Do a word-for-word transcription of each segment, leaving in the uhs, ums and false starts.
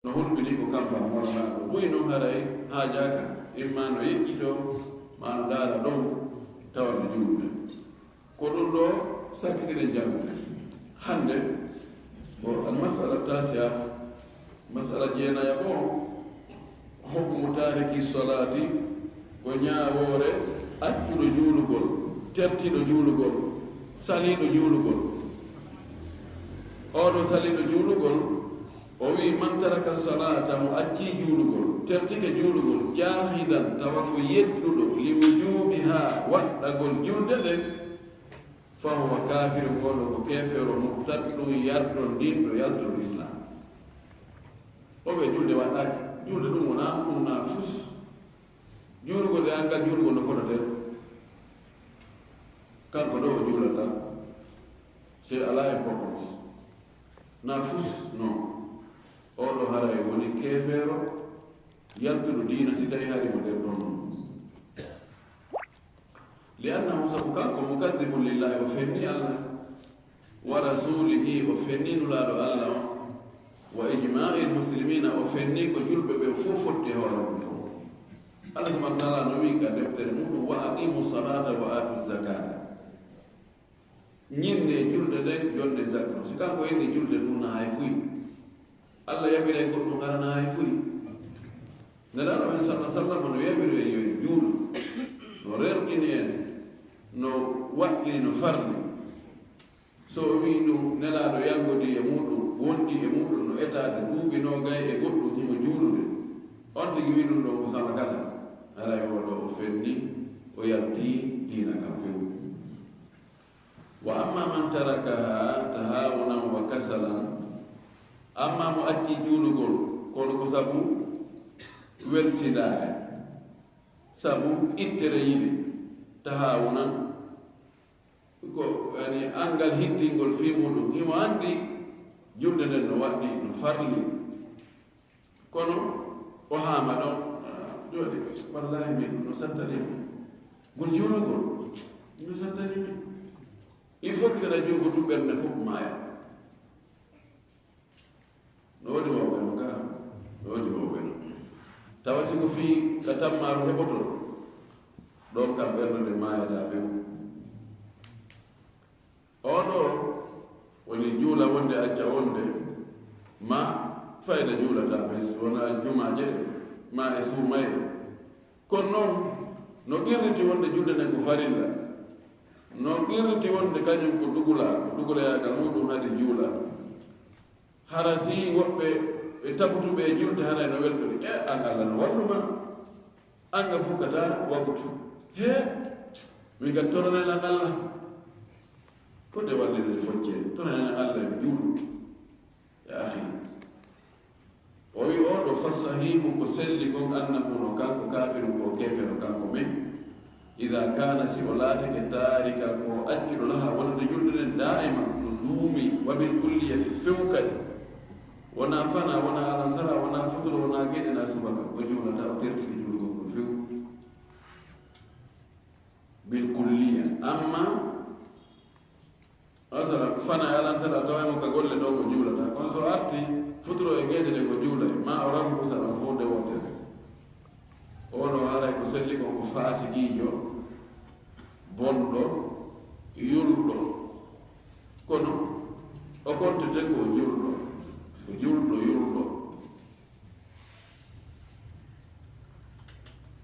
No hulɓini ko kampa mornaaɗo. Buy noon haray haajaaka, imma no yeƴƴitoo, ma no daara ɗon, tawa no juulde. Ko ɗum ɗo sakkitiren janngude. Hannde, ko almasala tasia, masala jeenaya ko, hukmu taariki solaati, ko ñaawoore accuɗo juulugol, tertiiɗo juulugol, saliiɗo juulugol. Oɗo saliiɗo juulugol, o wi'i, "Man taraka salata", mo accii juulugol, tertike juulugol, jaahidan, tawa ko yedduɗo, li wujubiha, waɗɗagol julde nden, fa huwa kafirun, on ko keefeero, murtaddun, yarɗo, ndinɗo, yaltuɗo Islam. O ɓe julde waɗɗaaki. Julde ɗum wonaa, ɗum wonaa fus. Juulugol e angal juulugol no fotata. Kanko ɗo o juulata. C'est à la importance. Na fus, non. Oɗo haray woni keefeero, yaltuɗo diina si tawi hari mo nder ɗon non. Li annahu, sabu kanko, mukaddibun lillahi, o fenni Allah, wa rasulihi, o fenni Nulaaɗo Allah on, wa ijma'il muslimina, o fenni ko julɓe ɓe fof fotti e hoore mum ɗon. Allah subhanahu wa ta'ala no wi'i ka deftere muɗum, "Wa aqimu salata wa atu zakata." Ñinne julde nden, jonne zakka. Si kanko inni julde ɗum na hay fuy. Allah yaɓiray goɗɗum hara na hay fuy. Nelaaɗo men sallallahu alaihi wasallam no yaɓiri en yo en juulu. No rerɗini en, no waɗɗini, no farli. So o wi'i ɗum, Nelaaɗo yanngodi e muɗum, wondi e muɗum no etaade duuɓi noogay e goɗɗum himo juulude. On tigi wi'i ɗum ɗon ko salakata. Haray o ɗo o fenni, o yalti diina kan few. Wa amma man tarakaha tahawunan wa kasalan, amma mo acci juulugol, kono ko sabu welsindaare, sabu ittere yiɗi, tahawunan, ko, yani, anngal hittingol fii muɗum, himo anndi julde nden no waɗɗi, no farli. Kono o haama ɗon, ah, jooɗi, "Wallahi min no santani min. Ngol juulugol, no santani min." Il faut que kala juulgo tun ɓernde fof maaya. No woodi mawɓe no ka, no woodi mawɓe no. Tawa si ko fii ka tammaaru heɓoto, ɗon kam ɓernde nde maayata few. Oɗo woni juula wonde acca wonde, ma fayda juulata, mais wona jumaaje ɗe, ma e suumaye. Kono noon, no qirriti wonde julde nden ko farilla, no qirriti wonde kañum ko dugula, ko dugulayaagal muɗum hadi juula. Hara si woɓɓe ɓe tabutuɓe e julde, haray no weltori, "E, an Allah no wallu ma. An a fukkata wakutu. He, min ka toranen an Allah." Ko nde wallirde foccere, toranen an Allah e juulu. Ya akhi. O wi o ɗo, "Fassahihu, ko selli kon, annahu, no kanko, kafirun, ko keefeero kanko men. Ida kana, si o laatike, taarika, ko accuɗo, laha, wonande julde nden, daiman, no duumi, wa bil kulliyati, few kadi. Wona fana, wona alansara, wona futuro, wona geɗe, na subaka, o juulata, o tertike juulugol ngol few. Bil kulliya. Amma asala fana e alansara, tawa mo ka golle ɗon ko juulata. Kono so arti futuro e geɗe ɗe ko juulay, ma o ramu usara fof nde wontere." O no haray ko selli kon ko faasiqiijo, bonɗo, yulɗo. Kono o kontete ko julɗo, ko julɗo, yulɗo.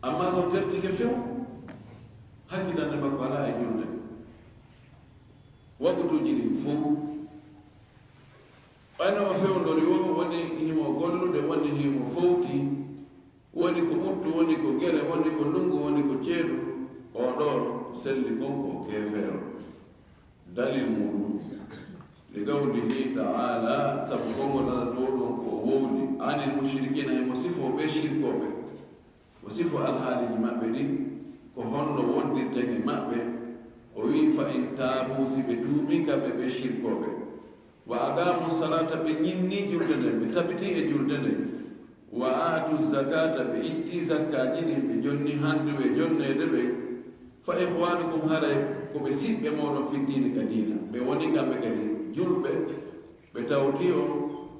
Amma so tertike few, hakkitande makko alaa e julde. Wakutuuji ɗin fow, ɓayno o fewndori, wo-, woni himo gollude, woni himo fowti, woni ko ɓuttu, woni ko gere, woni ko ndungu, woni ko ceeɗu, o ɗo selli kon ko keefeero. Dalil muɗum, li qawlihi ta'ala, sabu konngol Allah to ɗon ko o wowli, anil mushrikina, himo sifo ɓe shirkooɓe. O sifo alhaaliiji maɓɓe ɗin, ko honno wondirten e maɓɓe. O wi'i, "Fa in taabu", si ɓe tuubii kamɓe ɓe shirkooɓe. "Wa aqamu salata", ɓe ñinni julde nden, ɓe tabiti e julde nden. "Wa aatu zakata", ɓe itti zakkaaji ɗin, ɓe jonni hande ɓe jonneede ɓe. "Fa ikhwanukum", haray ko ɓe siɓɓe mooɗon fi diini, ka diina. Ɓe woni kamɓe kadi julɓe, ɓe tawti on,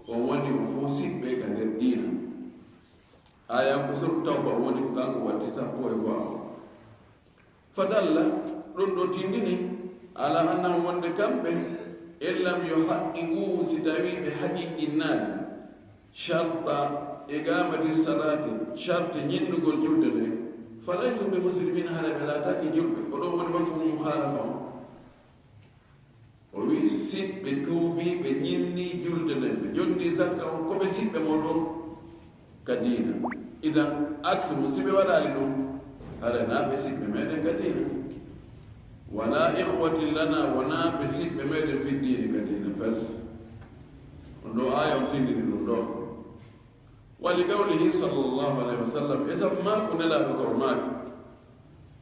on woni on fof siɓɓe ka nder diina. Aya ko sur tawba woni ko kanko watti sappo e go'o. Fadalla, ɗum ɗo tindini, ala annahum wonde kamɓe, in lam yo haqqi ngu si tawi ɓe haqiqinnaali, sharta iqamati salati, sharte ñinnugol julde nde, falaysu bi muslimin, hara ɓe laataaki julɓe. Ko ɗum woni mafhumu mukhalafa on. O wi, siɓɓe tuubi, ɓe ñinni julde nden, ɓe jonni zakka on, ko ɓe siɓɓe mon ɗon ka diina. Idan, aksu mo siɓe waɗaali ɗum, hara na ɓe siɓɓe meɗen ka diina. Wala ikhwati lana, wona ɓe siɓɓe meɗen fi diini ka diina fes. On ɗo aya on tindini ɗum ɗo. Wa li qawlihi sallallahu alayhi wa sallam, e sabu maako Nelaaɗo ka o maaki,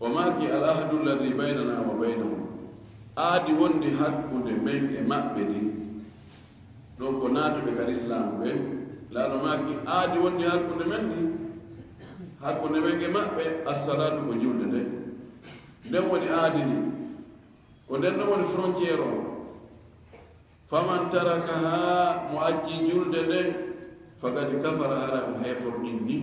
o maaki, "Al ahdu alladhi baynana wa baynahum." Aadi wondi hakkunde men e maɓɓe ndi, ɗon ko naatuɓe ka Lislaamu ɓen. Laaɗo maaki, aadi wondi hakkunde men ndi, hakkunde men e maɓɓe, as-salaatu, ko julde nde. Nden woni aadi ndi. Ko nden ɗon woni frontière o. Faman tarakaha, mo acci julde nden, faqad kafara, hara o heeforɗinni.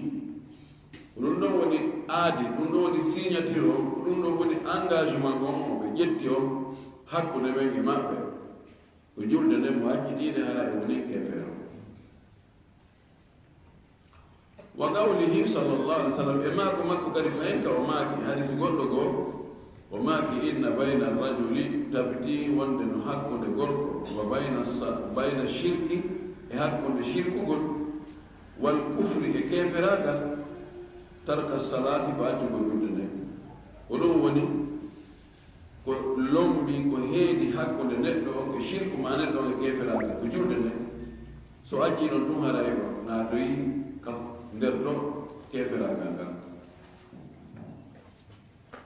Ko ɗum ɗon woni aadi, ɗum ɗon woni signature o, ko ɗum ɗon woni engagement on mo ɓe ƴetti on hakkunde men e maɓɓe. Ko julde nden mo accitiinde, hara o woni keefeero. Wa qawlihi sallallahu alaihi wasallam, e maako makko kadi fahin ka o maaki, hadisi goɗɗo goo, o maaki, "Inna bayna rajuli," tabiti wonde no hakkunde gorko, "wa bayna sa-, bayna shirki," e hakkunde shirkugol, "wal kufri," e keferaagal, "tarka salati," ko accugol julde nden. Ko ɗum woni ko lombi, ko heedi hakkunde neɗɗo on e shirku, ma neɗɗo on e keferaagal, ko julde nden. So accii ɗon tun, haray o naatoyi ka nder ɗo keferaagal ngal.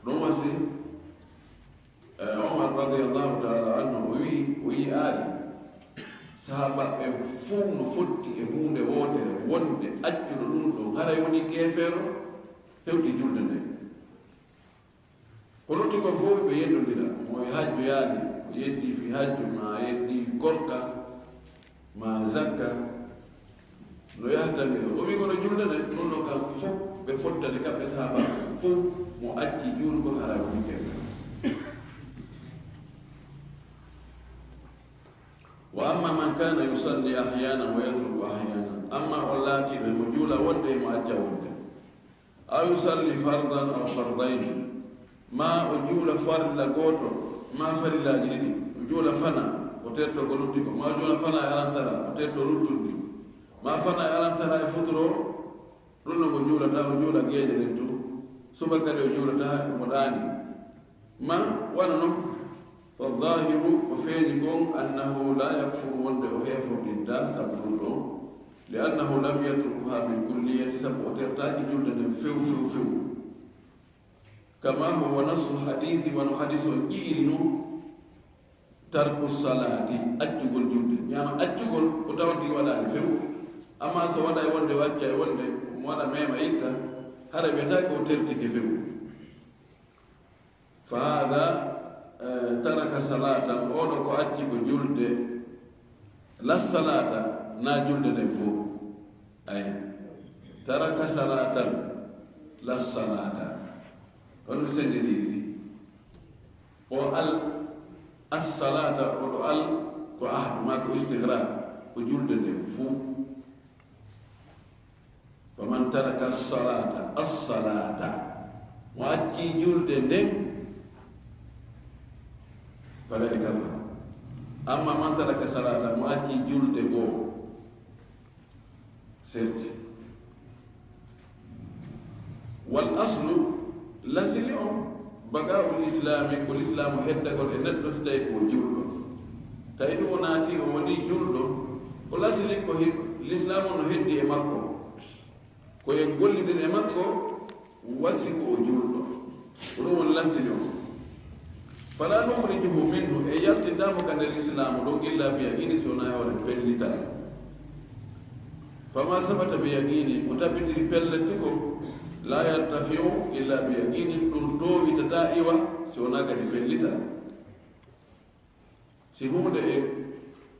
Ɗum wasi, eh, Omar radiyallahu ta'ala anhu, o wi, o yi'aali sahaaba ɓen fow no fotti e huunde wootere, wonde accuɗo ɗum ɗon haray woni keefeero, hewti julde nden. Ko lutti kon fow ɓe yeddondira. Mo e hajju yaali, o yeddi fi hajju, ma yeddi korka, ma zakka. No yahtamira. O wi kono julde nden, ɗum ɗon kam fow ɓe fottani kamɓe sahaaba fow, mo acci juulgol hara woni keefeero. Wa amma man kana yusalli ahyanan wa yatruku ahyanan. Amma on laatiiɓe mo juula wonde e mo acca wonde. Aw yusalli fardan aw fardayni. Ma o juula farilla gooto, ma farillaaji ɗiɗi. O juula fana, o terto ko lutti ko. Ma o juula fana e alansara, o terto luttuɗi. Ma fana e alansara e futuro, ɗum no mo juulata, o juula geeƴe ɗen tun. Suba kadi o juulata mo ɗaani. Ma wano non, fa zahiru, ko feeñi kon, annahu la yakfuru, wonde o heeforɗinta sabu ɗum ɗon, li annahu lam yatrukuha bil kulliyati, sabu o tertaaki julde nden few, few, few. Kama huwa nassul hadisi, wano hadis on ƴi'iri non, tarku salati, accugol julde. Ñaama accugol ko tawti waɗaani few, amma so waɗa e wonde, wacca e wonde, mo waɗa mema itta, hara wiyata ko o tertike few. Fa hada, eh, taraka salatan, oɗo ko acci ko julde, la salata, na julde nden fow. Ay, taraka salatan, la salata. Kono mi sendindiri ɗi. O al, as salata, oɗo al, ko ahdu ma ko istighraq, ko julde nden fow. Wa man taraka salata, as-salata, mo acci julde nden, faqad kafara. Amma man taraka salata, mo acci julde goo, serti. Wal aslu, lasili on, baqa'ul islami, ko lislaamu heddagol e neɗɗo si tawi ko o julɗo. Tawi ɗum o naati, o woni julɗo, ko lasili ko he-, lislaamu no heddi e makko. Ko en gollidiri e makko, wasi ko o julɗo. Ko ɗum woni lasili on. Fala nukhrijuhu minhu, en yaltintaa mo ka nder lislaamu ɗon, illa bi yaqini, si wonaa e hoore pellital. Fama sabata bi yaqini, ko tabitiri pellet ko, la yartafi'u illa bi yaqini, ɗum toowitataa iwa si wonaa kadi pellital. Si huunde e,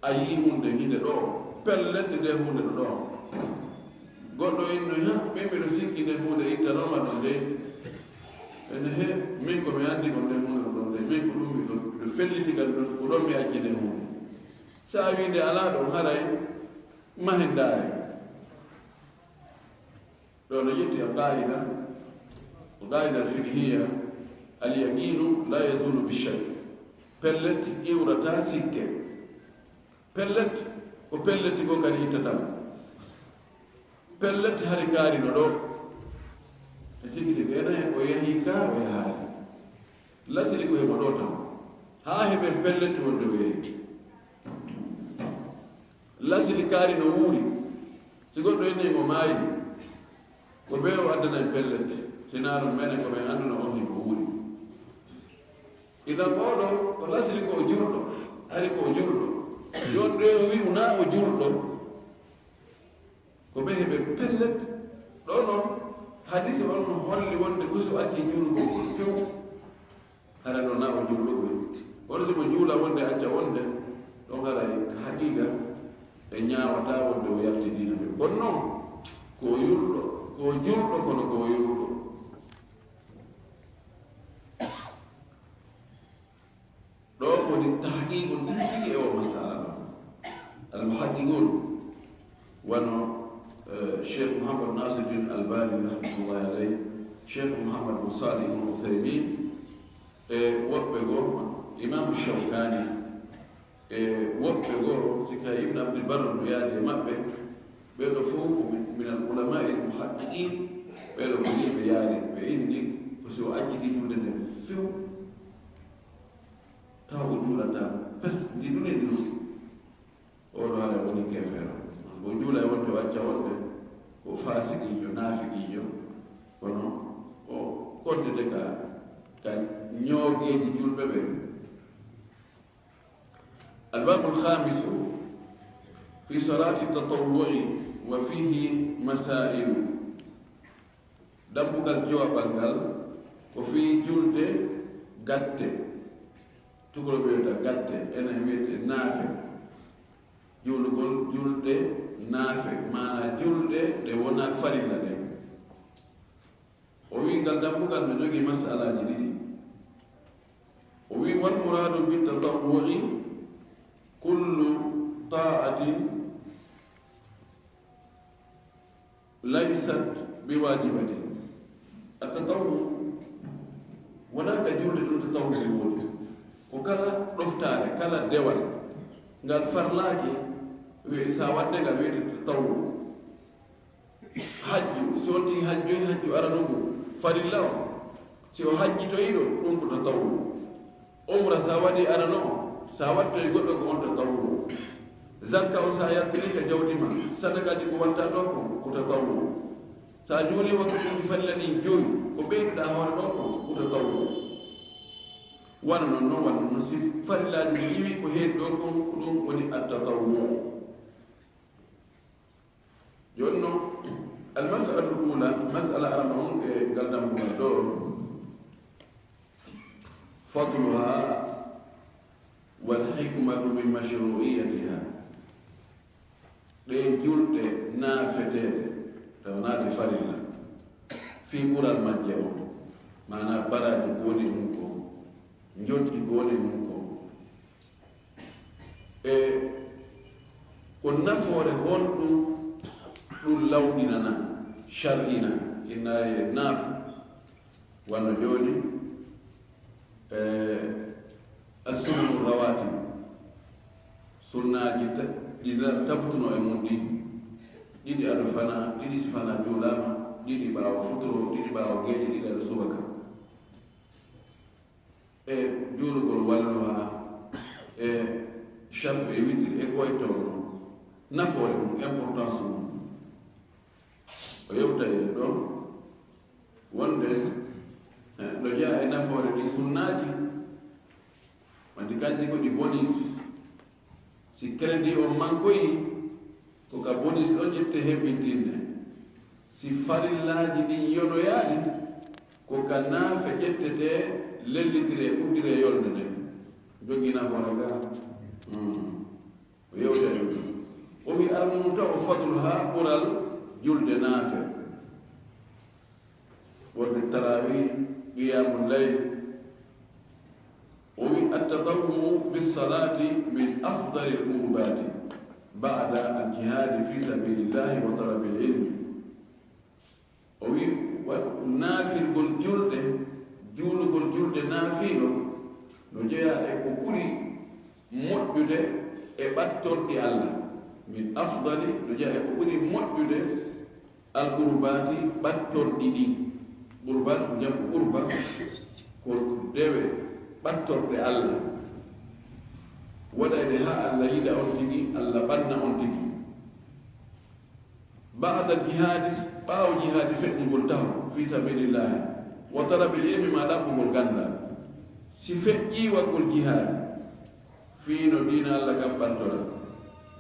a yii huunde hinde ɗo, pellet nde huunde ɗo ɗo. Goɗɗo inno ha, min miɗo sikki nde huunde ittanooma ɗo dey. Ene he, min ko mi anndi ko nde huunde ɗo dey. Min ko ɗum miɗo, miɗo felliti kan ɗum, ko ɗon mi acci nde huunde. So a wii nde alaa ɗon, haray mahen ndaare. Ɗo no yetti e qaa'ida, ko qaa'ida fiqhiyya, "Al-yaqiinu laa yazuulu bi-shakk." Pellet iwrataa sikke. Pellet, ko pellet ko kadi ittata mo. Pellet hari kaari no ɗo. E sikki de ɓeena o yahii ka, o yahaali. Lasili ko hemo ɗo tan. Haa heɓen pellet wonde o yahii. Lasili kaari no wuuri. Si goɗɗo inni mo maayi, ko ɓe o addana en pellet. Si naa ɗum menen ko ɓen annduna on himo wuuri. Idan oɗo, o lasili ko o julɗo. Hari ko o julɗo. Yon ɗo o wi'u naa o julɗo. Ko ɓe heɓe pellet. Ɗo non, hadisi on no holli wonde ko si o acci juulugol few. Hara ɗo naa o juulɗo koy. Kono si mo juula wonde acca wonde, ɗon haray haqiiqa e ñaawata wonde o yalti diina few. Kono non, ko o yulɗo, ko o julɗo, kono ko o yulɗo. Ɗo woni tahqiqun tigi tigi e o masala ɗo. Al muhaqqiqun wano, eh, Cheikh Mouhammad Nasiruddin Albani rahmatullahi alayh, Cheikh Mouhammad bin Salih bin Uthaymin, e woɓɓe goo, Imam Shawkani, e woɓɓe goo, si ka Ibn Abdul Barr no yaadi e maɓɓe, ɓee ɗo fof ko min, min al ulama il muhaqqiqin, ɓee ɗo ko yimɓe yaari, ɓe inni ko si o acciti julde nden few, taw o juulataa, pes, ndi ɗum e ndi ɗum. Oɗo haala woni keefeero. O juula e wonde o acca wonde ko faasiqiijo, naafiqiijo, kono o kontete ka, ka ñoogeeji julɓe ɓe. Albabul khamisu fi salati tatawwu'i wa fihi masailu. Dambugal jowaɓal ngal ko fii julde gatte. Tugaloo wiyata gatte, enen wiyete naafe. Juulugol julɗe naafe, maanaa julɗe ɗe wonaa farilla ɗen. O wi'i ngal dambugal no jogii masalaaji ɗiɗi. O wi'i, "Wal muraadu bi tatawwu'i kullu ta'atin laysat bi waajibatin." At-tatawwu wonaa ka julde tun tatawwu woni. Ko kala ɗoftaare, kala dewal, ngal farlaaki, wi-, sa waɗde ngal wiyete tatawwu. Hajju, so wonti hajju, hajju arano ngu farilla o. Si o hajjitoyi ɗo, ɗum ko tatawwu. Umra sa waɗi arano o, sa wattoyi goɗɗo ko on tatawwu. Zakka o sa yaltini ka jawdi ma, sadakaji ko watta toon ko, ko tatawwu. Sa juuli wakkatuji farilla ɗin joyi, ko ɓeyduɗa hoore ɗon ko, ko tatawwu. Wano non non, wano non si farillaji ɗi iwi ko heedi ɗon kon, ko ɗum woni at-tatawwu. Jooni non, al-mas'alatul ula, mas'ala arano on e ngal dambugal ɗo, fadluha wal hikmatu min mashru'iyatiha. Ɗee julɗe naafeteeɗe, tawa naa ɗe farilla, fii ɓural majje on, maanaa baraaji ko woni e mun kon, njoɓdi ko woni e mun kon. E ko nafoore honɗum ɗum lawɗinana, shar'ina, inna e naafu, wano jooni, e as-sunanu rawatib, sunnaaji ta-, ɗi na-, tabutuno e mun ɗin, ɗiɗi ado fana, ɗiɗi si fana juulaama, ɗiɗi ɓaawo futuro, ɗiɗi ɓaawo geeƴe, ɗiɗi ado subaka. E juulugol walluha, e chaf e witri e ko wayi toon, nafoore mum, importance mum. O yewta e ɗo wonde, eh, no jeyaa e nafoore ɗi sunnaaji, wonde kanji ko ɗi bonus. Si crédit on mankoyi, ko ka bonus ɗon ƴette hebbintinde. Si farillaaji ɗin yonoyaali, ko ka naafe ƴettetee, lellitiree, uddiree yolnde nden. Jogii nafoore ga. Hmm. O yewta e ɗum. O wi armum taw o fadluha ɓural julde naafe, wonde tarawih, qiyamul layl. O wi, "At-tatawwu'u bis-salati min afdalil qurbati ba'da al-jihadi fi sabilillahi wa talabil ilmi." O wi, wa-, naafirgol julde, juulugol julde naafiiɗo, no jeyaa e ko ɓuri moƴƴude e ɓattorɗi Allah. Min afdali, no jeyaa e ko ɓuri moƴƴude al-qurbaati, ɓattorɗi ɗi. Qurbaati ko jam qurba, ko dewe ɓattorɗe Allah. Waɗayde haa Allah yiɗa on tigi, Allah ɓanna on tigi. Ba'da jihaadi, ɓaawo jihaadi feƴƴugol taho, fi sabilillahi, wa talabil ilmi, ma ɗaɓɓugol ganndal. Si feƴƴii waɗgol jihaadi, fii no diina Allah kan ɓantora.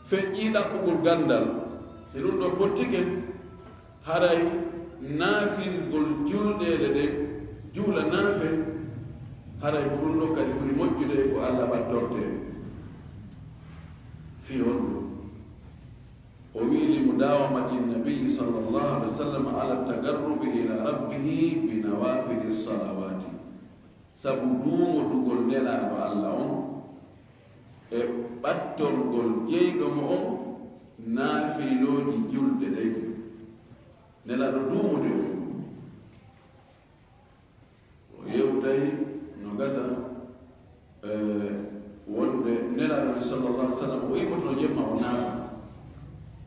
Feƴƴii ɗaɓɓugol ganndal, si ɗum ɗo pottike, haray naafirgol julɗeele ɗen, juula naafe, haray ko ɗum ɗo kadi ɓuri moƴƴude e ko Allah ɓattorte. Fii honɗum? O wi'i, "Li mudawamati nabi sallallahu alaihi wasallam ala tagarrubi ila rabbihi bi nawafili salawati." Sabu duumodugol Nelaaɗo Allah on e ɓattorgol jeyɗo mo on naafilooji julde ɗen. Nelaaɗo duumodi on. O yewtay no gasa, eh, wonde Nelaaɗo sallallahu alaihi wasallam o immotono jemma o naafa.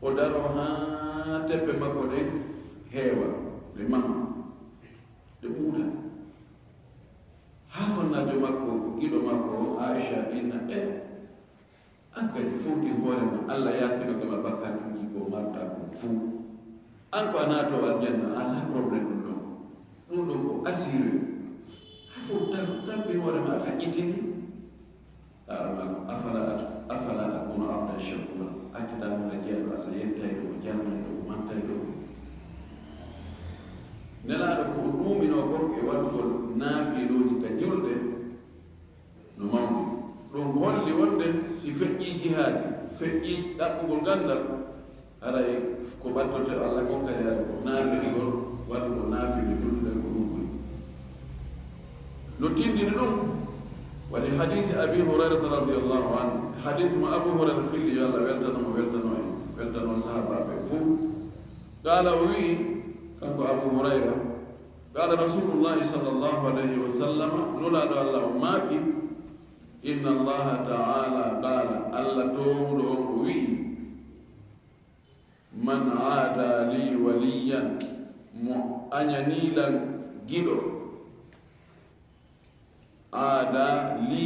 O daro haa teppe makko ɗen heewa, ɗe mama, ɗe ɓuuta. Haa sonnaajo makko, giɗo makko, Aisha, inna, "E, an kadi fowti hoore ma, Allah yaafinoke ma bakkatuuji ko marɗa kon fuu. An ko a naato aljanna, alaa problème ɗum ɗon. Ɗum ɗon ko assuré. A fow tan, tampi hoore ma, a feƴƴitini." Afala at-, afala akunu abdan shakura. Accata mo na jeyaɗo Allah yettayɗo, o jarnayɗo, o mantayɗo. Nelaaɗo ko o ɗuuminoo kon e waɗugol naafilooji ka julde no mawni. Ɗum holli wonde si feƴƴii jihaadi, feƴƴii ɗaɓɓugol ganndal, haray ko ɓattoto Allah kon kadi, haray ko naafilgol, waɗugol naafile julde ko ɗum ɓuri. No tindini ɗum, woni hadiisi Abi Hurayrata radiyallahu anhu, hadiisi mo Abu Hurayra filli, yo Allah weltano mo, weltano en, weltano sahaabaaɓe fow. Qaala, o wi'i, kanko Abu Hurayra, qaala Rasulullahi sallallahu alayhi wa sallam, Nulaaɗo Allah o maaki, "Inna Allaha ta'ala qaala," Allah toowuɗo on o wi'i, "Man aada li waliyan," mo añanii lan giɗo, aada li,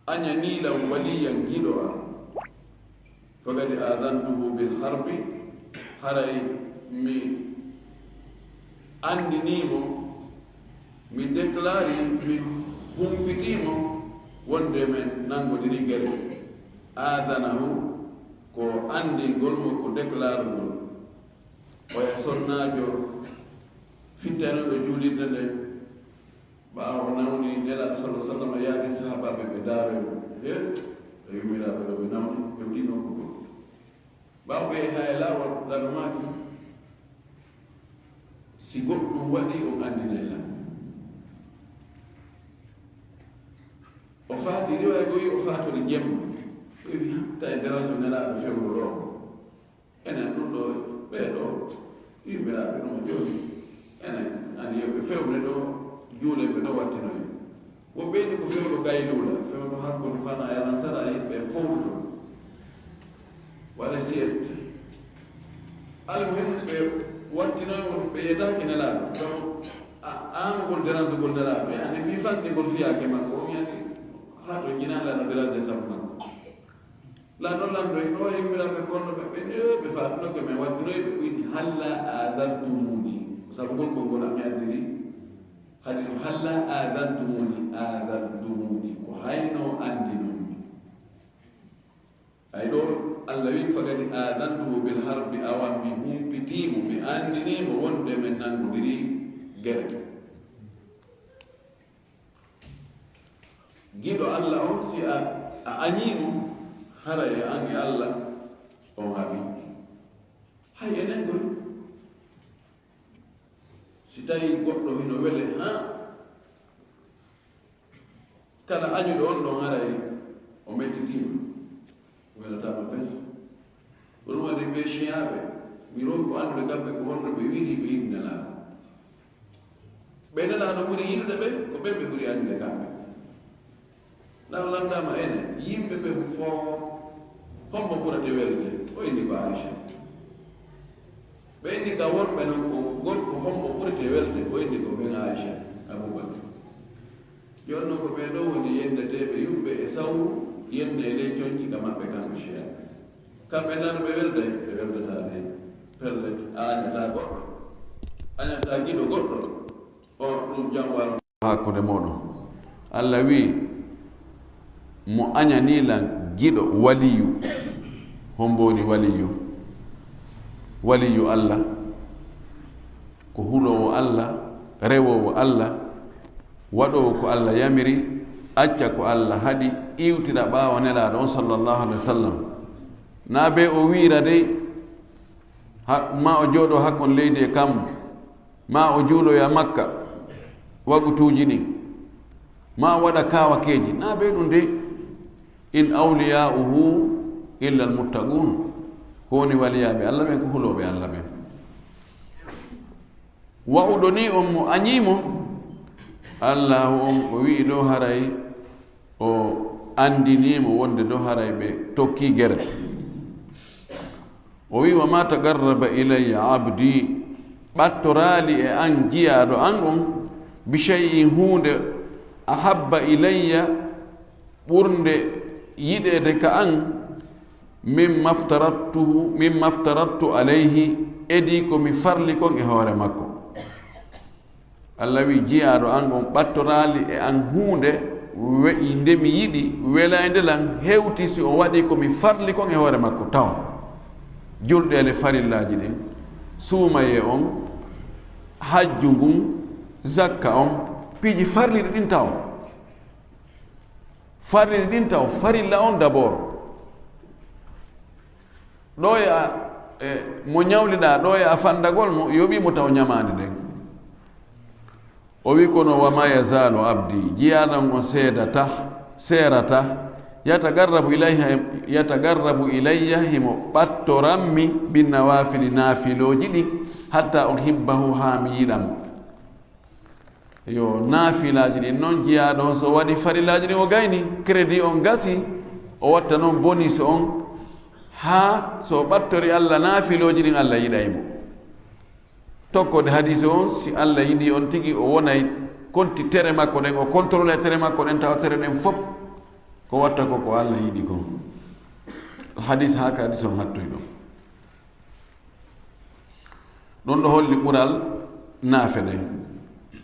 añanii lan waliyan giɗo am, "faqad aadantuhu bil harbi," haray mi anndinii mo, mi déclare, mi humpitii mo wonde men nanngodiri gere. Aadanahu ko anndingol mo, ko déclarugol. Oya sonnaajo fittanooɗo juulirde nde, ɓaawo o nawni Nelaaɗo sallallahu alaihi wasallam, yaadi sahaabaaɓe ɓe daaroy mo. He, o yummiraaɓe ɗo ɓe nawni, ɓe wɗino ko goɗɗo. Ɓaawo ɓe yahi e laawol, Nelaaɗo maaki, "Si goɗɗum waɗi, on anndinay lan." O faati, riwaaya goo wi'i o faatori jemma. O wi'i, "Hatta e daraja Nelaaɗo fewndo ɗo." Enen ɗum ɗo, ɓee ɗo, yummiraaɓe ɗum jooni. Enen, ani yo ɓe fewne ɗo, juulen ɓe ɗo wattinoye. Wo ɓeyni ko fewndo gayluula, fewndo hakkunde fana yaran sara yimɓe fowtuto. Waɗa sieste. Almuhim, ɓe wattinoye mo, ɓe yetaaki Nelaaɗo. Donc, a, aan ngol dérangugol Nelaaɗo, yani fii fanɗingol fiyaake makko, on yani haa to jinaa Nelaaɗo déranger sabu makko. Laano lanndo e ɗo yimmiraaɓe kono ɓe, ɓe, ɓe faatunoke men wattinoy ɓe ɓuyni, "Halla aadantumuni." Ko sabu ngol konngol am mi addiri. Hadi ɗum, "Halla aadantumuni, aadantumuni." Ko hayno anndinumi. Ay ɗo, Allah wi, "Faqad aadantuhu bil harbi," awa mi humpitii mo, mi anndinii mo wonde men nanngodiri gere. Giɗo Allah on, si a, a añii mo, haray an e Allah on haɓi. Hay enen koy, si tawii goɗɗo hino wele, haa kala añuɗo on ɗon haray o mettitiima, welataama fes. Ko ɗum waɗi ɓee Siyaaɓe, mi ronku anndude kamɓe ko honno ɓe wiiri ɓe yiɗi Nelaaɗo. Ɓe Nelaaɗo ɓuri yiɗude ɓe, ko ɓen ɓe ɓuri añude kamɓe. Law lanndama ene, yimɓe ɓe fof, hombo ɓurata welde? O inni ko Aisha. Ɓe inni ka worɓe non ko gorko hombo ɓurata welde? O inni ko ben Aisha, Abubakar. Jooni non ko ɓee ɗoo woni yenndeteeɓe yuɓɓe e sawru, yennde e ley conci ka maɓɓe kamɓe Siyaaɓe. Kamɓe nan ɓe welday, ɓe weldataa de. Pellet, a añataa goɗɗo. Añataa giɗo goɗɗo. O ɗum jam waro. Hakkunde mooɗon. Allah wi'i, mo añanii lan giɗo waliyu. Hombo woni waliyu? Waliyu Allah. Ko huloowo Allah, rewoowo Allah, waɗoowo ko Allah yamiri, acca ko Allah haɗi, iwtira ɓaawo Nelaaɗo on sallallahu alaihi wasallam. Naa be o wiira dey, ha, ma o jooɗo hakkon leydi e kammu, ma o juuloya Makka wagutuuji ɗin, ma o waɗa kaawakeeji, naa be ɗum dey. In awliya'uhu illa almuttaqun. Ko woni waliyaaɓe Allah ɓen, ko hulooɓe Allah ɓen. Wa'uɗo ni on mo añii mo, Allah on o wi'i ɗo haray o andinii mo wonde ɗo haray ɓe tokki gere. O wi'i, "Wa ma taqarraba ilayya abdi," ɓattoraali e an jiyaaɗo an on, "bi shay'in huunde, ahabba ilayya ɓurnde yiɗeede ka an, min maftarattuhu, min maftarattu alayhi, edii ko mi farli kon e hoore makko." Allah wi, "Jiyaaɗo an on ɓattoraali e an huunde we-, nde mi yiɗi, welaynde lan, hewti si o waɗi ko mi farli kon e hoore makko taw. Julɗeele farillaaji ɗin, suumayee on, hajju ngun, zakka on, piiji farliɗi ɗin taw." Farliɗi ɗin taw, farilla on d'abord. Ɗo e a, e, mo ñawliɗaa, ɗo e a fandagol mo, yoɓii mo taw ñamaande nden. O wi, "Kono wa ma yazaalu abdi, jiyaaɗo an on seedata, seerata, yatagarrabu ilayha, yatagarrabu ilayya, himo ɓattorammi, bin nawaafili, naafilooji ɗin, hatta uhibbahu, haa mi yiɗa mo." Yo naafilaaji ɗin non, jiyaaɗo on so waɗi farillaaji ɗin o gayni, crédit on gasi, o watta non bonus on, haa so ɓattori Allah naafilooji ɗin Allah yiɗay mo. Tokkode hadiise on, si Allah yiɗi on tigi o wonay konti tere makko ɗen, o contrôle tere makko ɗen, tawa tere ɗen fop ko watta ko ko Allah yiɗi kon. Hadiis haa ka hadiis on hattoy ɗon. Ɗon ɗo holli ɓural naafe ɗen.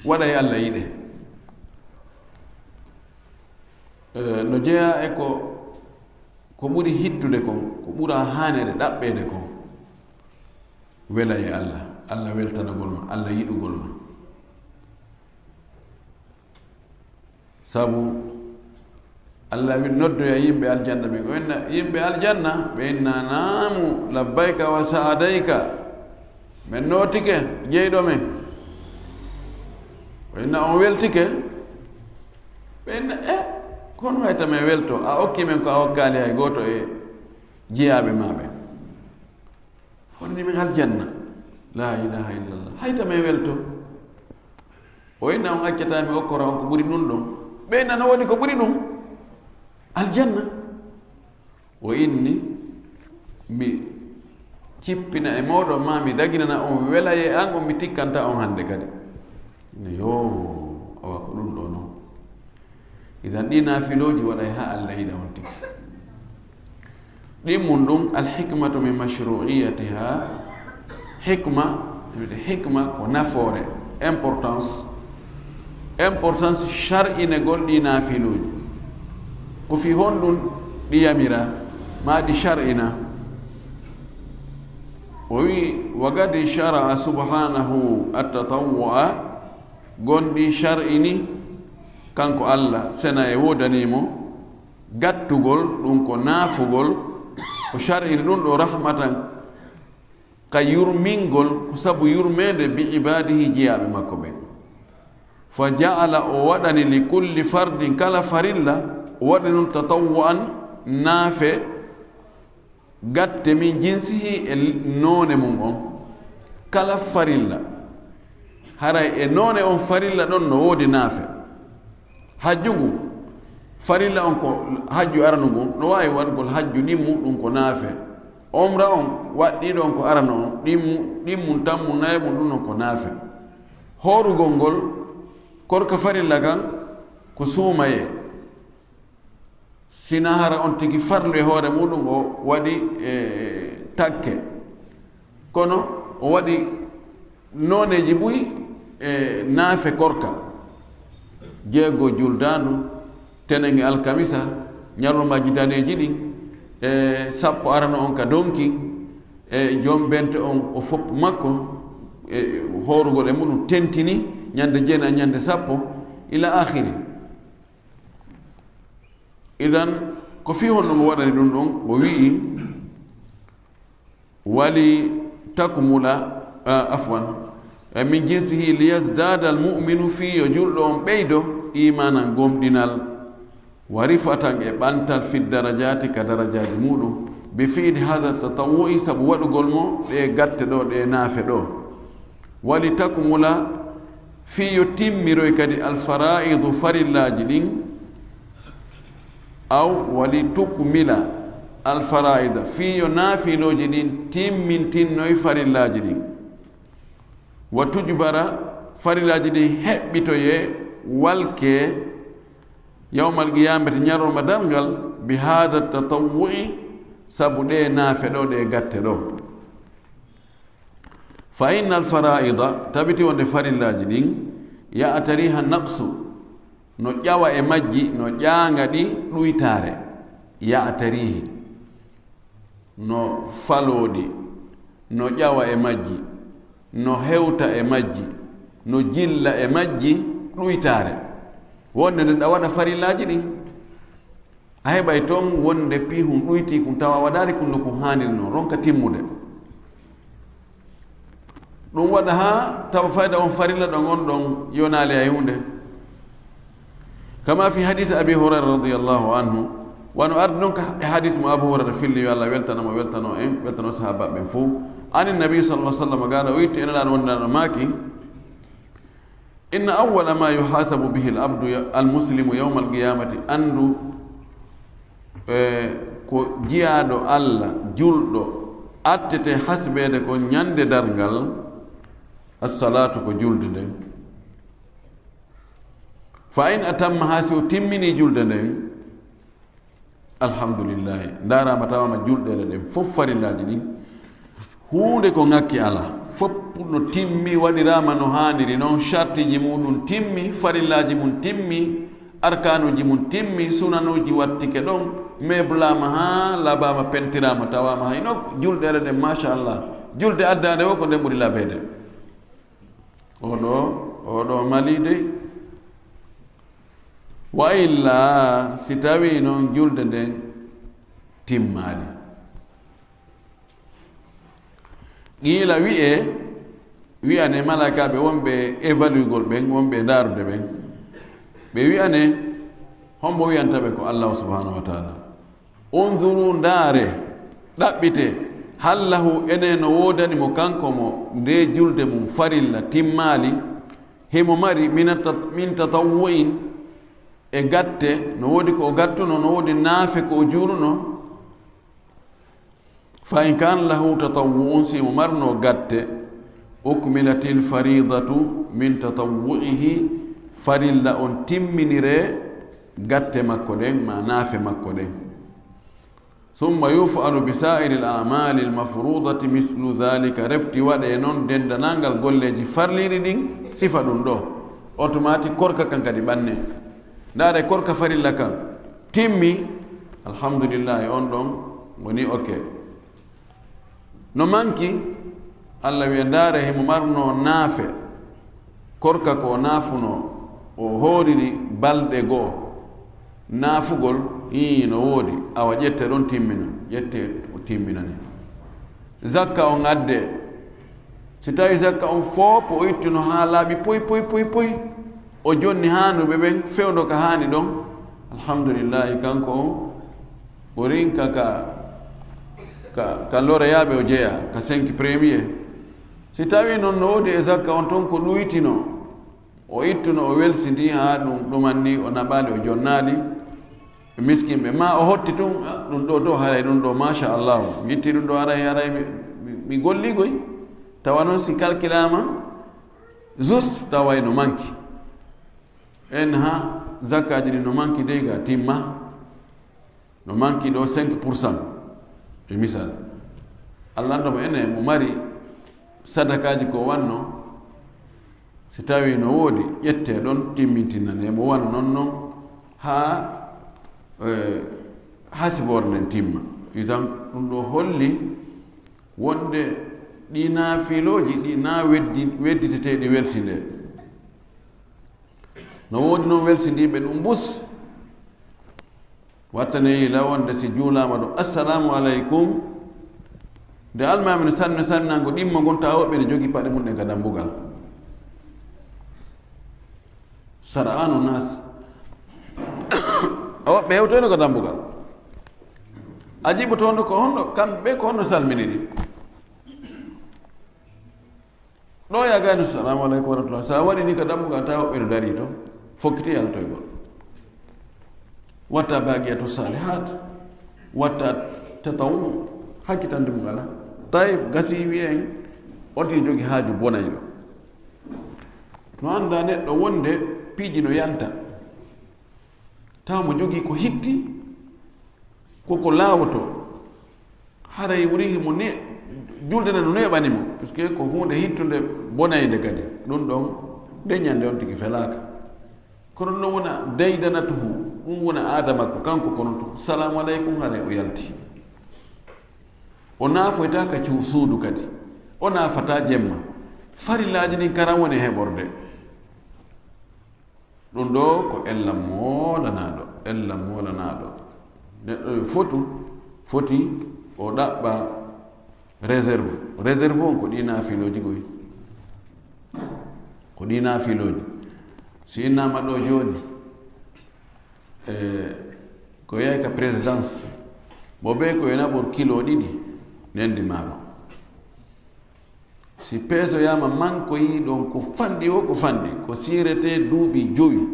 Waɗay Allah yiɗe. Eh, no jeyaa e ko, ko ɓuri hittude kon, ko ɓura haanere ɗaɓɓeede kon. Welay e Allah, Allah weltanagol ma, Allah yiɗugol ma. Sabu Allah wi noddoya yimɓe aljanna ɓen. O inna yimɓe aljanna, ɓe inna, "Naamu, labbayka wa sa'adayka." Men nootike, jeyɗo men. O inna on weltike. Ɓe inna, "E, kono hayta men welto. A okki men ko a okkaali hay gooto e jiyaaɓe ma ɓen." Honni min aljanna. La ilaha illallah. Hayta men welto. O inna on accata mi okkora on ko ɓuri ɗum ɗon. Ɓe inna no woni ko ɓuri ɗum. Aljanna. O inni mi cippina e mooɗon ma mi daginana on welaye an on mi tikkanta on hannde kadi. Ne yo awa ko ɗum ɗo non. Idan ɗi naafilooji waɗay haa Allah yiɗa on tigi. Ɗin mun ɗum, alhikmatu min mashru'iyatiha, hikma, hikma ko nafoore, importance, importance shar'inegol ɗi naafilooji. Ko fii honɗum ɗi yamira, ma ɗi shar'ina? O wi'i, wa qad shara'a subhanahu at-tatawwu'a, gonɗi shar'ini, kanko Allah, sena e woodanii mo, gattugol, ɗum ko naafugol, o shar'ini ɗum ɗo rahmatan, ka yurmingol, ko sabu yurmeende bi ibaadihi, jeyaaɓe makko ɓen. Fa ja'ala, o waɗani, li kulli fardin, kala farilla, o waɗani ɗum tatawwu'an, naafe, gatte, min jinsihi, e noone mum on. Kala farilla, haray e noone on farilla ɗon no woodi naafe. Hajju ngu, farilla on ko hajju aranu ngun, no waawi waɗugol hajju ɗimmu, ɗum ko naafe. Omra on waɗɗiiɗo on ko arano on, ɗimmu, ɗimmu tammu nayaɓu, ɗum ɗon ko naafe. Hoorugol ngol, korka farilla kan, ko suumayee. Sina hara on tigi farlu e hoore muɗum, o waɗi, e, takke. Kono o waɗi nooneeji buy, e, naafe korka. Jeego juldaandu, tenen e alkamisa, ñalormaaji daneeji ɗin, e, sappo arano on ka donki, e, joom bente on o foppu makko, e, hoorugol e muɗum tentini, ñande jeenayi, ñande sappo, ila aakhiri. Idan, ko fii honno mo waɗani ɗum ɗon? O wi'i, "Wali takmula, a, afwan, e, min jinsihi, liyazdada almu'minu, fii yo julɗo on ɓeydo, imanan, gomɗinal, wa rifatan, e ɓantal, fi darajati, ka darajaaji muɗum, bi fi'li hadha tatawwu'i, sabu waɗugol mo ɗe gatte ɗo, ɗe naafe ɗo. Wali takmula, fii yo timmiroy kadi, alfaraidu, farillaaji ɗin, aw wali tukmila alfaraida, fii yo naafilooji ɗin timmintinnoy farillaaji ɗin. Wa tujbara, farillaaji ɗin heɓɓitoyee, walkee, yawmal qiyamati, ñalorma darngal, bi haada tatawwu'i, sabu ɗe naafe ɗo, ɗe gatte ɗo. Fa inna alfaraida, tabiti wonde farillaaji ɗin, ya'tariha naqsu, no ƴawa e majji, no ƴaanga ɗi ɗuytaare. Ya'tarihi, no faloo ɗi, no ƴawa e majji, no hewta e majji, no jilla e majji ɗuytaare. Wonde nde ɗa waɗa farillaaji ɗin, a heɓay ton wonde piihun ɗuytii kun, tawa a waɗaali kun no kun haaniri non, ronka timmude. Ɗum waɗa haa tawa fayda on farilla ɗon on ɗon yonaali hay huunde. Kama fi hadith Abi Hurayra radiyallahu anhu, wano ardi non ka e hadith mo Abu Hurayra filli, yo Allah weltano mo, weltano en, weltano sahaaba ɓen fow. Ani Nabi sallallahu alaihi wasallam, gaɗa o itti en Nelaaɗo wonde no maaki, "Inna awwala ma yuhasabu bihi al-abdu ya-, al-muslimu yawma al-qiyamati", anndu, e, ko jiyaaɗo Allah, julɗo, attete hasbeede ko ñande darngal, as-salatu, ko julde nden. Fa in atammaha, si o timmini julde nden, alhamdulillahi, ndaaraama tawaama julɗeele ɗen fof farillaaji ɗin. Huunde ko ŋakki alaa. Fof no timmi, waɗiraama no haaniri non, shartiji muɗum timmi, farillaaji mum timmi, arkaanuuji mum timmi, sunanuuji wattike ɗon, meeblaama haa laaɓaama, pentiraama, tawaama hay no julɗeele ɗen, machallah, julde addaande o ko nden ɓuri laabeede. Oɗo, oɗo mali dey. Wa illa, si tawii non julde nden timmaali. Qiila wi'ee, wi'anee malaykaaɓe wonɓe évaluegol ɓen, wonɓe ndaarude ɓen, ɓe wi'anee, hombo wi'anta ɓe? Ko Allahu subhanahu wa taala. Unzuru, ndaare, ɗaɓɓite, hal lahu, ene no woodani mo kanko mo nde julde mum farilla timmaali, himo mari mina tat-, min tatawwu'in, e gatte, no woodi ko o gattuno, no woodi naafe ko o juuluno. Fa in kana lahu tatawwu'un, si mo marno gatte, ukmilatil faridatu min tatawwu'ihi, farilla on timminire gatte makko ɗen, ma naafe makko ɗen. Summa yuf'alu bi sa'iril a'malil mafrudati mislu dhalika, refti waɗe non dendanangal golleeji farliiɗi ɗin, sifa ɗum ɗo. Automatique korka kan kadi ɓanne. Ndaare korka farilla kan timmi, alhamdulillahi, on ɗon woni ok. No manki, Allah wiya, ndaare, himo marno naafe. Korka ko naafuno, o hooriri balɗe goo. Naafugol, ii, no woodi. Awa ƴette ɗon timmina. Ƴette o timminani. Zakka on adde, Si tawi zakka on fof o ittuno haa laaɓi poy, poy, poy, poy, o jonni haanuɓe ɓen fewndo ka haani ɗon, alhamdulillahi, kanko on o rinka ka, ka, ka loreyaaɓe o jeyaa, ka cinq premier. Si tawi non no woodi e zakka on ton ko ɗuytino, o ittuno, o welsindi haa ɗum ɗumanni, o naɓaali, o jonnaali, miskinɓe, ma o hotti tun, "Ah, ɗum ɗo, to haray ɗum ɗo, machallah, mi itti ɗum ɗo, haray, haray, mi, mi, mi golli koy." Tawa noon si calculama juste, tawa no manki. En ha, zakkaaji ɗi no manki dey ga timma. No manki ɗo cinq pour cent, e misal. Allah annda mo enen mo mari sadakaaji ko wanno, si tawi no woodi, ƴette ɗon, timmintinane mo wano non non, haa, eh, haa siboore nden timma. Isan ɗum ɗo holli wonde ɗi naafilooji ɗi na weddi-, wedditeteeɗi welsinde. No woodi noon welsindiiɓe ɗum bus. Wattane yila wonde si juulaama ɗo, "Assalamu aleykum." Nde almaami no sanni, sannango ɗimmo ngon, tawa woɓɓe ne jogi paɗe mum ɗen ka dambugal. Sara'anu nas. A woɓɓe hewtoyno ka dambugal. A jiɓotono ko honno, kamɓe ko honno salminiri. Ɗo yagani, "Salamu aleykum wa rahmatullah." Sa waɗi ni ka dambugal, tawa woɓɓe no dari to, fokkiti yaltoygol. Watta baqiyatu salihat, watta tatawu, hakkitande mum ala. Tawi gasi wiyen, on tigi jogi haaju bonayɗo. No annda neɗɗo wonde piiji no yanta. Tawa mo jogii ko hitti, ko ko laawoto. Haray wuri himo ne-, julde nde no neeɓani mo, puisque ko huunde hittunde bonayde kadi. Ɗum ɗon, nde ñande on tigi felaaka. Kono ɗum ɗon wona daydanatuhu, ɗum wona aada makko, kanko kono tun, "Salamu aleykum," haray o yalti. O naafoyta ka cu-, suudu kadi. O naafata jemma. Farillaaji ɗin karan woni heɓorde. Ɗum ɗo ko ella moolanaaɗo, ella moolanaaɗo. Neɗɗo yo fotu, foti o ɗaɓɓa réserve. Réserve on ko ɗi naafilooji goy. Ko ɗi naafilooji. Si innama ɗo jooni, e, ko yahi ka présidence, mo ɓe ko e naɓor kilo ɗiɗi, nendi maaro. Si peesoyaama mankoyi ɗon ko fanɗi o, ko fanɗi, ko siirete duuɓi jowi.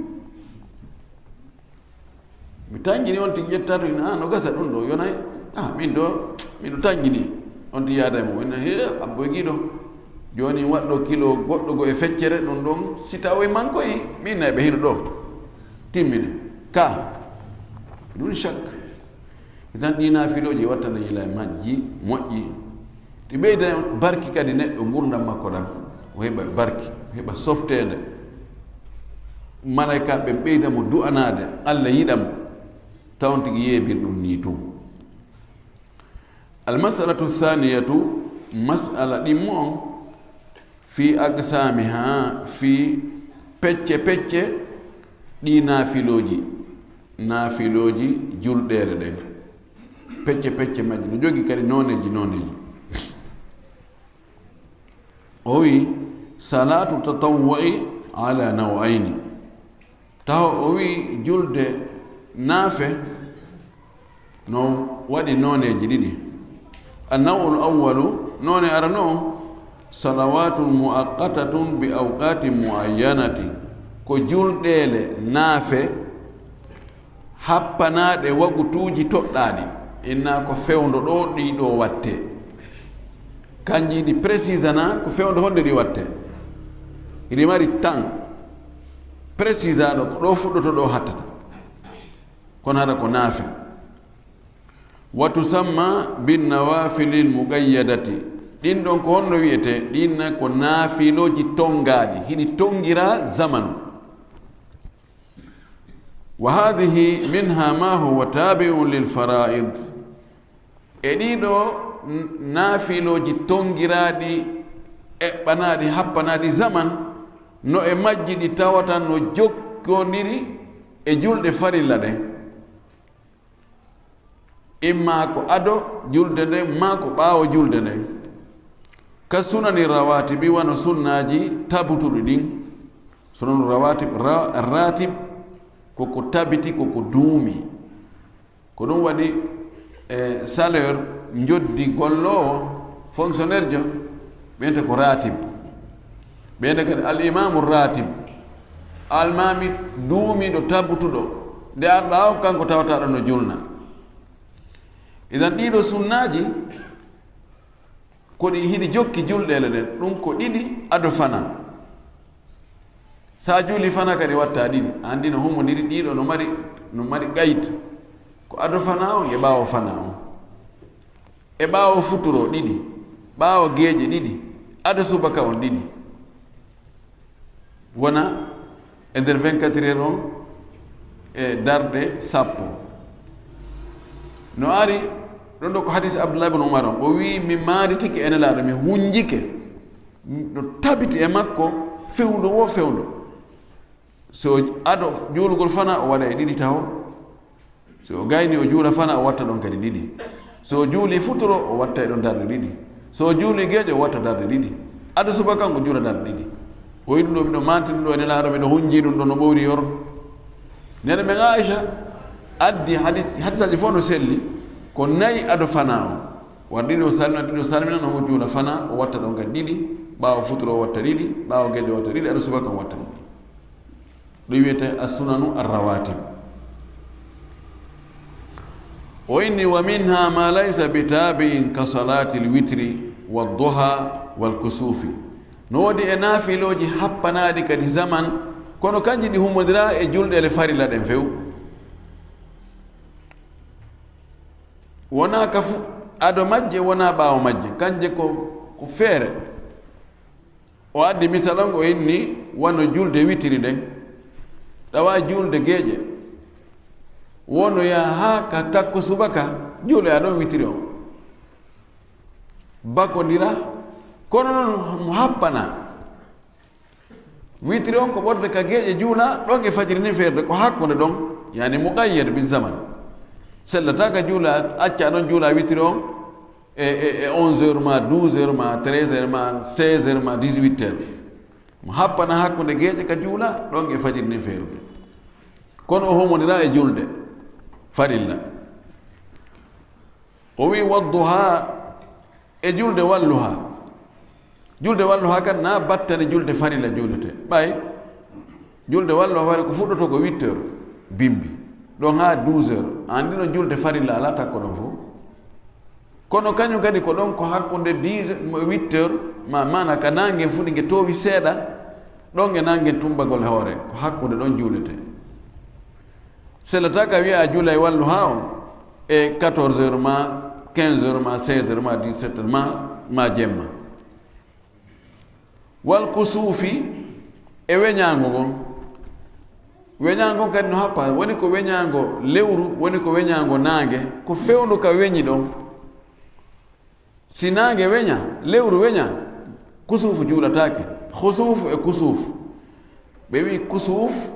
Mi tanƴini on tigi ƴetta to ina, "Ah, no gasa ɗum ɗo, yonay? Ah, min ɗo, miɗo tanƴini." On tigi yaada e mo, ina, "He, abbo e giɗo. Jooni waɗɗo kilo goɗɗo go e feccere, ɗum ɗon, si tawoy mankoyi, min nay ɓe hino ɗo. Timmine. Ka. Ɗum shak." Itan ɗi naafilooji wattana yila e majji moƴƴi. Ɗi ɓeyda barki kadi neɗɗo ngurdam makko ɗam. O heɓa barki, o heɓa softeende. Malaykaaɓe ɓen ɓeyda mo du'anaade, Allah yiɗa mo. Tawon tigi yeebir ɗum nii tun. Almasalatu thaniyatu, mas'ala ɗimmo on, fi aqsamiha, fi pecce pecce ɗi naafilooji, naafilooji julɗeele ɗen. Pecce pecce majji no jogi kadi nooneeji nooneeji. O wi, "Salatu tatawwu'i ala naw'ayni." Taho o wi, julde naafe no waɗi nooneeji ɗiɗi. Annaw'ul awwalu, noone arano on, salawatun muaqqatatun bi awqatin muayyanati, ko julɗeele naafe happanaaɗe wagutuuji toɗɗaaɗi. Inna ko fewndo ɗo ɗi ɗo watte. Kanji ɗi précisana ko fewndo honde ɗi watte. Hiɗi mari tan précisano ko ɗo fuɗɗoto, ɗo hattata. Kono hara ko naafe. Wa tusamma bin nawafilil muqayyadati. Ɗin ɗon ko honno wi'ete? Ɗin na ko naafilooji tongaaɗi. Hiɗi tongira zamanu. Wa hadhihi minha ma huwa tabi'un lil fara'id. E ɗiɗo n-, naafilooji tongiraaɗi, eɓɓanaaɗi, happanaaɗi zaman, no e majji ɗi tawata no jokkondiri e julɗe farilla ɗen. Imma ko ado julde nden, maa ko ɓaawo julde nden. Ka sunani rawatibi, wano sunnaaji tabutuɗi ɗin. Sunanu rawatib, ra-, ratib, koko tabiti, koko duumi. Ko ɗum waɗi, e, salaire, njoddi golloowo, fonctionnaire jo, ɓeyte ko ratib. Ɓeyte kadi al imamu ratib, almaami duumiiɗo tabutuɗo, nde arɗa o, kanko tawata ɗo no julna. Idan ɗiɗo sunnaaji, ko ɗi hiɗi jokki julɗeele ɗen, ɗum ko ɗiɗi ado fana. Sa juuli fana kadi watta ɗiɗi. Andi no humondiri, ɗiɗo no mari, no mari qayid. Ko ado fana on e ɓaawo fana on. E ɓaawo futuro ɗiɗi. Ɓaawo geeƴe ɗiɗi. Ado subaka on ɗiɗi. Wona e nder vingt-quatre heures on e darɗe sappo. No ari ɗon ɗo ko hadis Abdullah ibn Umar on. O wi, mi maaritike e Nelaaɗo, mi hunjike. No tabiti e makko fewndo wo fewndo. So ado juulugol fana, o waɗa e ɗiɗi taho. So o gayni, o juula fana, o watta ɗon kadi ɗiɗi. So o juuli futuro, o watta e ɗon darɗe ɗiɗi. So o juuli geeƴe, o watta darɗe ɗiɗi. Ado subaka, o juula darɗe ɗiɗi. O wi ɗum ɗo, miɗo manti ɗum ɗo e Nelaaɗo, miɗo hunji ɗum ɗo no ɓowri yoro. Nene men Aisha addi hadis, hadisaaji fof no selli, ko nayi ado fana o. War ɗiɗi o salmina, ɗiɗi o salmina, no o juula fana, o watta ɗon kadi ɗiɗi, ɓaawo futuro o watta ɗiɗi, ɓaawo geeƴe o watta ɗiɗi, ado subaka o watta ɗiɗi. Ɗum wiyetee as-sunanu ar-rawatib. O inni, "Wa minha ma laysa bi tabi'in ka salatil witri wad duha wal kusufi." No woodi e naafilooji happanaaɗi kadi zaman, kono kanji ɗi humondira e julɗeele farilla ɗen few. Wonaa ka fu-, ado majje, wonaa ɓaawo majje. Kanje ko, ko feere. O addi misal on, o inni wano julde witiri nden. Tawa julde geeƴe. Wono yaha haa ka takko subaka, juule a ɗon witiri on. Bakondira, kono non mo happana. Witiri on ko ɓorde ka geeƴe juula, ɗon e fajiri nin feerde, ko hakkunde ɗon, yani muqayyad bi zaman. Sellata ka juula, acca ɗon juula witiri on, e, e, e onze heures ma, douze heures ma, treize heures ma, seize heures ma, dix-huit heures. Mo happana hakkunde geeƴe ka juula, ɗon e fajiri nin feerude. Kono o homodira e julde farilla. O wi, "Wadduha", e julde walluha. Julde walluha kan na battane julde farilla julete. Ɓay, julde walluha wari ko fuɗɗoto ko huit heures, bimbi. Ɗon ha douze heures. Andi no julde farilla ala takko ɗon fof. Kono kañum kadi ko ɗon ko hakkunde dix, huit heures, ma, mana ka nangue fuɗi nge towi seeɗa, ɗon e nangue tumbagol hoore, ko hakkunde ɗon juulete. Sellata ka wiya a juulay walluha on e quatorze heures ma, quinze heures ma, seize heures ma, dix-sept heures ma, ma jemma. Wal kusufi, e weñaango ngon. Weñaango ngon kadi no happa, woni ko weñaango lewru, woni ko weñaango naange, ko fewndo ka weñi ɗon. Si naange weña, lewru weña, kusufu juulataake. Husufu e kusufu. Ɓe wi kusufu,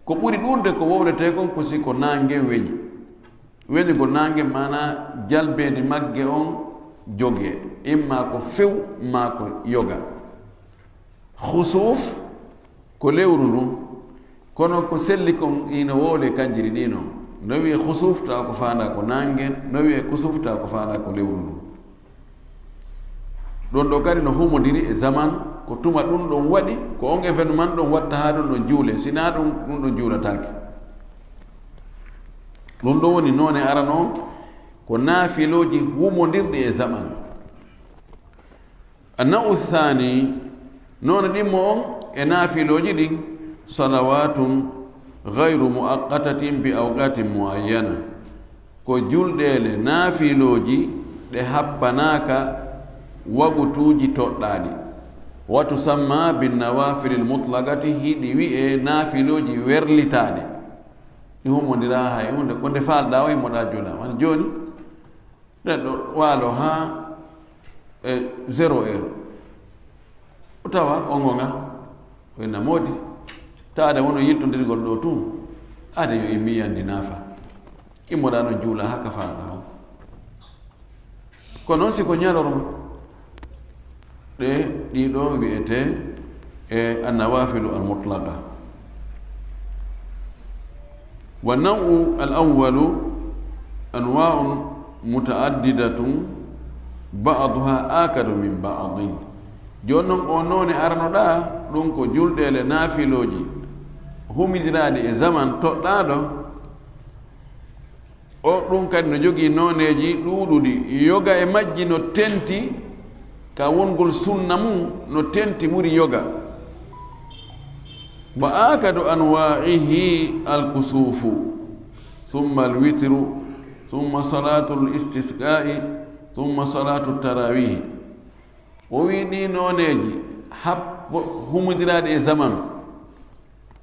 ko ɓuri ɗuuɗude ko wowletee kon ko si ko naange weñi. Weñugol naange, maanaa jalbeedi magge on jogee, imma ko few, maa ko yoga. Husuuf ko lewru ndun, kono ko selli kon ina wowlee kanjiri ɗin non. No wi'ee husuuf tawa ko faandaa ko naange, no wi'ee kusuuf tawa ko faandaa ko lewru ndun. Ɗun ɗoo kadi no humondiri e zaman, ko tuma ɗun ɗon waɗi, ko on événement ɗon watta haa ɗun ɗon juulee, si naa ɗun, ɗun ɗon juulataake. Ɗun ɗon woni noone arano on, ko naafilooji humondirɗi e zaman. Annau thani, noone ɗimmo on e naafilooji ɗin, salawatun ghayru muaqqatatin bi awqatin muayyana. Ko julɗeele naafilooji ɗe happanaaka wagutuuji toɗɗaaɗi. Wa tusamma bin nawafilil mutlaqati, hiɗi wi'ee naafilooji werlitaaɗi. Ɗi hummondiraa hay huunde, ko nde faalɗaa o immoɗaa juula. Wano jooni, neɗɗo waalo haa e zéro heure. O tawa o ngonga, o ina moodi. Taade wono yiltondirgol ɗoo tun, ade yo immi yandi naafa. Immoɗaa non juula haa ka faalɗaa on. Ko non si ko ñalorma, Ɗe ɗiɗo wi'ete e annawafilu almutlaqa. Wa naw'u al-awwalu anwa'un muta'addidatun ba'duha akadu min ba'din. Jooni non, o noone aranoɗa ɗum ko julɗeele naafilooji humidiraaɗi e zaman toɗɗaaɗo. O ɗum kadi no jogii nooneeji ɗuuɗuɗi. Yoga e majji no tenti ka wongol sunna mum, no tenti ɓuri yoga. Wa akadu anwa'ihi alkusufu, thumma alwitru, thumma salatu listisqa'i, thumma salatu tarawihi. O wii ɗi nooneeji happo humondiraaɗi e zaman,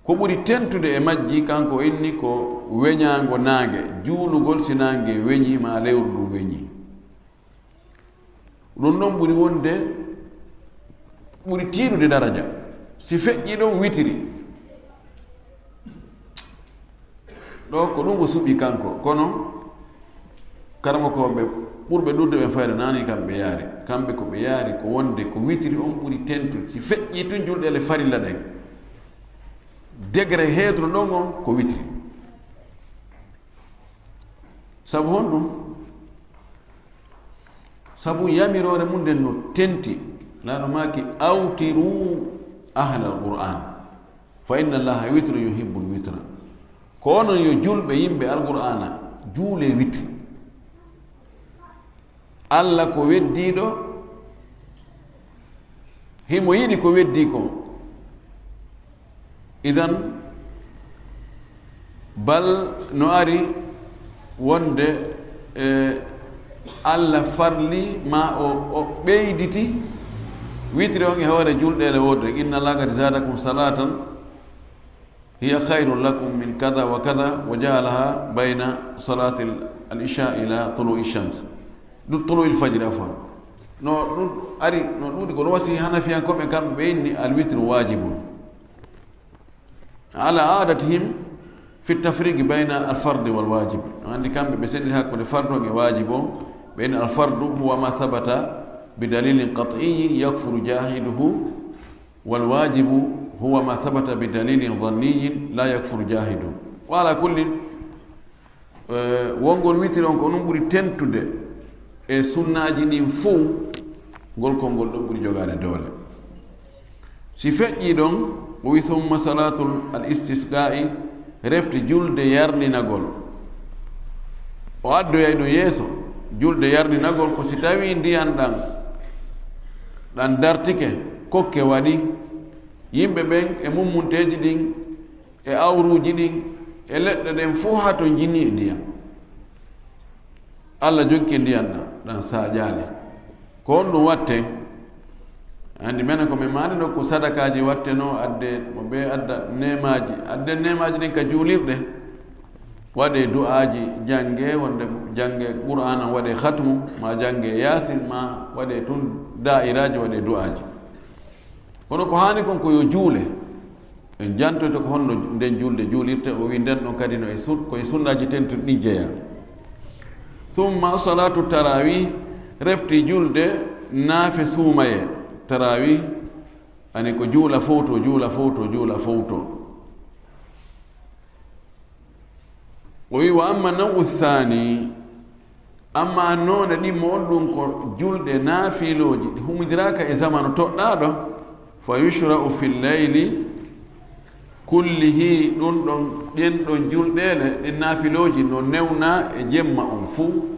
ko ɓuri tentude e majji, kanko o inni ko weñaango naange, juulugol si naange weñi ma lewru ndu weñi. Ɗum ɗon ɓuri wonde, ɓuri tiiɗude daraja. Si feƴƴi ɗon witiri. Ɗo ko ɗum o suɓi kanko, kono karamokooɓe ɓurɓe ɗuuɗude ɓen fayre naani kamɓe yaari. Kamɓe ko ɓe yaari ko wonde ko witiri on ɓuri tentude. Si feƴƴi tun julɗeele farilla ɗen, degré heedro ɗon on ko witiri. Sabu honɗum? Sabu yamiroore mum nden no tenti. Laano maaki, "Awtiru ahlal Qur'an, fa inna Allaha witrun yuhibbul witra." Ko onon yo julɓe, yimɓe Alqur'aana, juule witri. Alla ko weddiiɗo, himo yiɗi ko weddii kon. Idan, bal no ari wonde, e, Alla farli ma o, o ɓeyditi witri on e hoore julɗeele woodre. "Inna Allaha qad zadakum salatan hiya khayrun lakum min kada wa kada, wa ja'alaha bayna salatil, al-isha ila tulu'i shams." Du tulu'il fajri, afwan. No ɗum ari, no ɗuuɗi ko no wasi Hanafiyankooɓe kamɓe ɓe inni al-witru wajibun. Ala adatihim fi tafriqi bayna al-fardi wal wajib. No andi kamɓe ɓe sendi hakkunde fardu e wajib on, ɓe inni al-fardu huwa ma thabata bi dalilin qat'iyyin yakfuru jahiduhu, wal wajibu huwa ma thabata bi dalilin dhanniyin la yakfuru jahidu. Wa ala kullin, eh, wongol witiri on ko ɗum ɓuri tentude e sunnaaji ɗin fow, ngol konngol ɗon ɓuri jogaade doole. Si feƴƴii ɗon, o wi, "Thumma salatul al-istisqa'i", refti julde yarninagol. O addoyay ɗum yeeso, julde yarninagol ko si tawii ndiyan ɗan, ɗan dartike, kokke waɗi, yimɓe ɓen e mummunteeji ɗin, e awruuji ɗin, e leɗɗe ɗen fow haa to njini e ndiyan. Alla jokki ndiyan ɗan, ɗan saaƴaali. Ko honɗum watte? Anndi menen ko min maani ɗo ko sadakaaji watte no adde, mo ɓe adda neemaaji. Adde neemaaji ɗin ka juulirɗe. Waɗe du'aaji jannge, wonde jannge Qur'aana, waɗe khatmu, ma jannge Yaasin, ma waɗe tun daa'iraaji, waɗe du'aaji. Kono ko haani kon ko yo juule. En jantoyto ko honno nden julde juulirte, o wi nden ɗon kadi no e sun-, ko e sunnaaji tentuɗi ɗin jeyaa. Thumma salatu tarawih, refti julde naafe suumaye. Tarawih, ani ko juula fowto, juula fowto, juula fowto. O wi, "Wa amma naw'u thani," amma noone ɗimmo on ɗum ko julɗe naafilooji ɗi humidiraaka e zamanu toɗɗaaɗo, "fa yushra'u fil layli kullihi," ɗum ɗon, ɗen ɗon julɗeele, ɗin naafilooji no newna e jemma on fuu,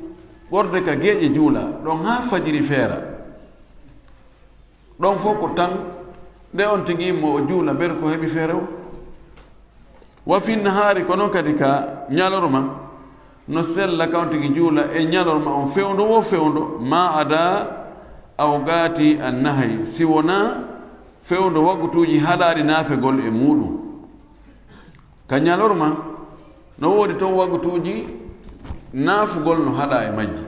ɓorde ka geeƴe juula, ɗon haa fajiri feera. Ɗon fof ko tan nde on tigi mo o juula, ber ko heɓi feere o. Wa fi nahaari, ko noon kadi ka ñalorma, no sella ka on tigi juula e ñalorma on fewndo wo fewndo, ma ada awgaati an nahayi, si wonaa fewndo waggutuuji haɗaaɗi naafegol e muuɗum. Ka ñalorma, no woodi toon waggutuuji naafugol no haɗaa e majji.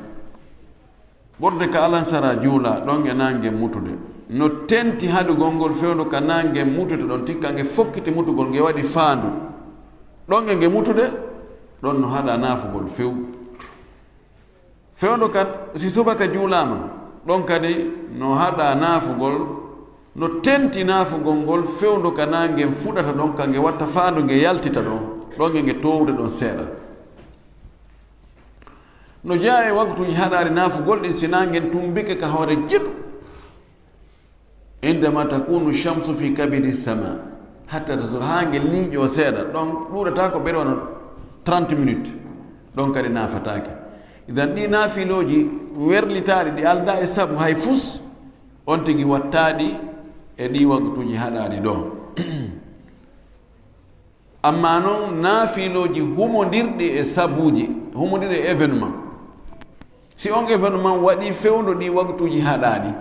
Ɓurde ka alansara juula ɗon e naange mutude. No tenti haɗugol ngol fewndo ka naange mutute ɗon, tikka nge fokkiti mutugol, nge waɗi faandu. Ɗon e nge mutude, ɗon no haɗa naafugol few. Fewndo kan, si subaka juulaama, Ɗon kadi no haɗa naafugol, no tenti naafugol ngol fewndo ka naange fuɗata ɗon, ka nge watta faandu nge yaltita ɗon, ɗon e nge toowde ɗon seeɗa. No jeyaa e waktuuji haɗaari naafugol ɗin, si naange tumbike ka hoore jiɗu. Indama takunu shamsu fi kabidi sama, hatta tazul, haa nge liiƴoo seeɗa, ɗon ɗuuɗata ko ɓe wano trente minutes, ɗon kadi naafataake. Idan ɗi naafilooji werlitaaɗi ɗi aldaa e sabu hay fus, on tigi wattaaɗi e ɗi waktuuji haɗaaɗi ɗo. Amma non naafilooji humondirɗi e sabuuji, humondirɗi e événement. Si on événement waɗi fewndo ɗi waktuuji haɗaaɗi,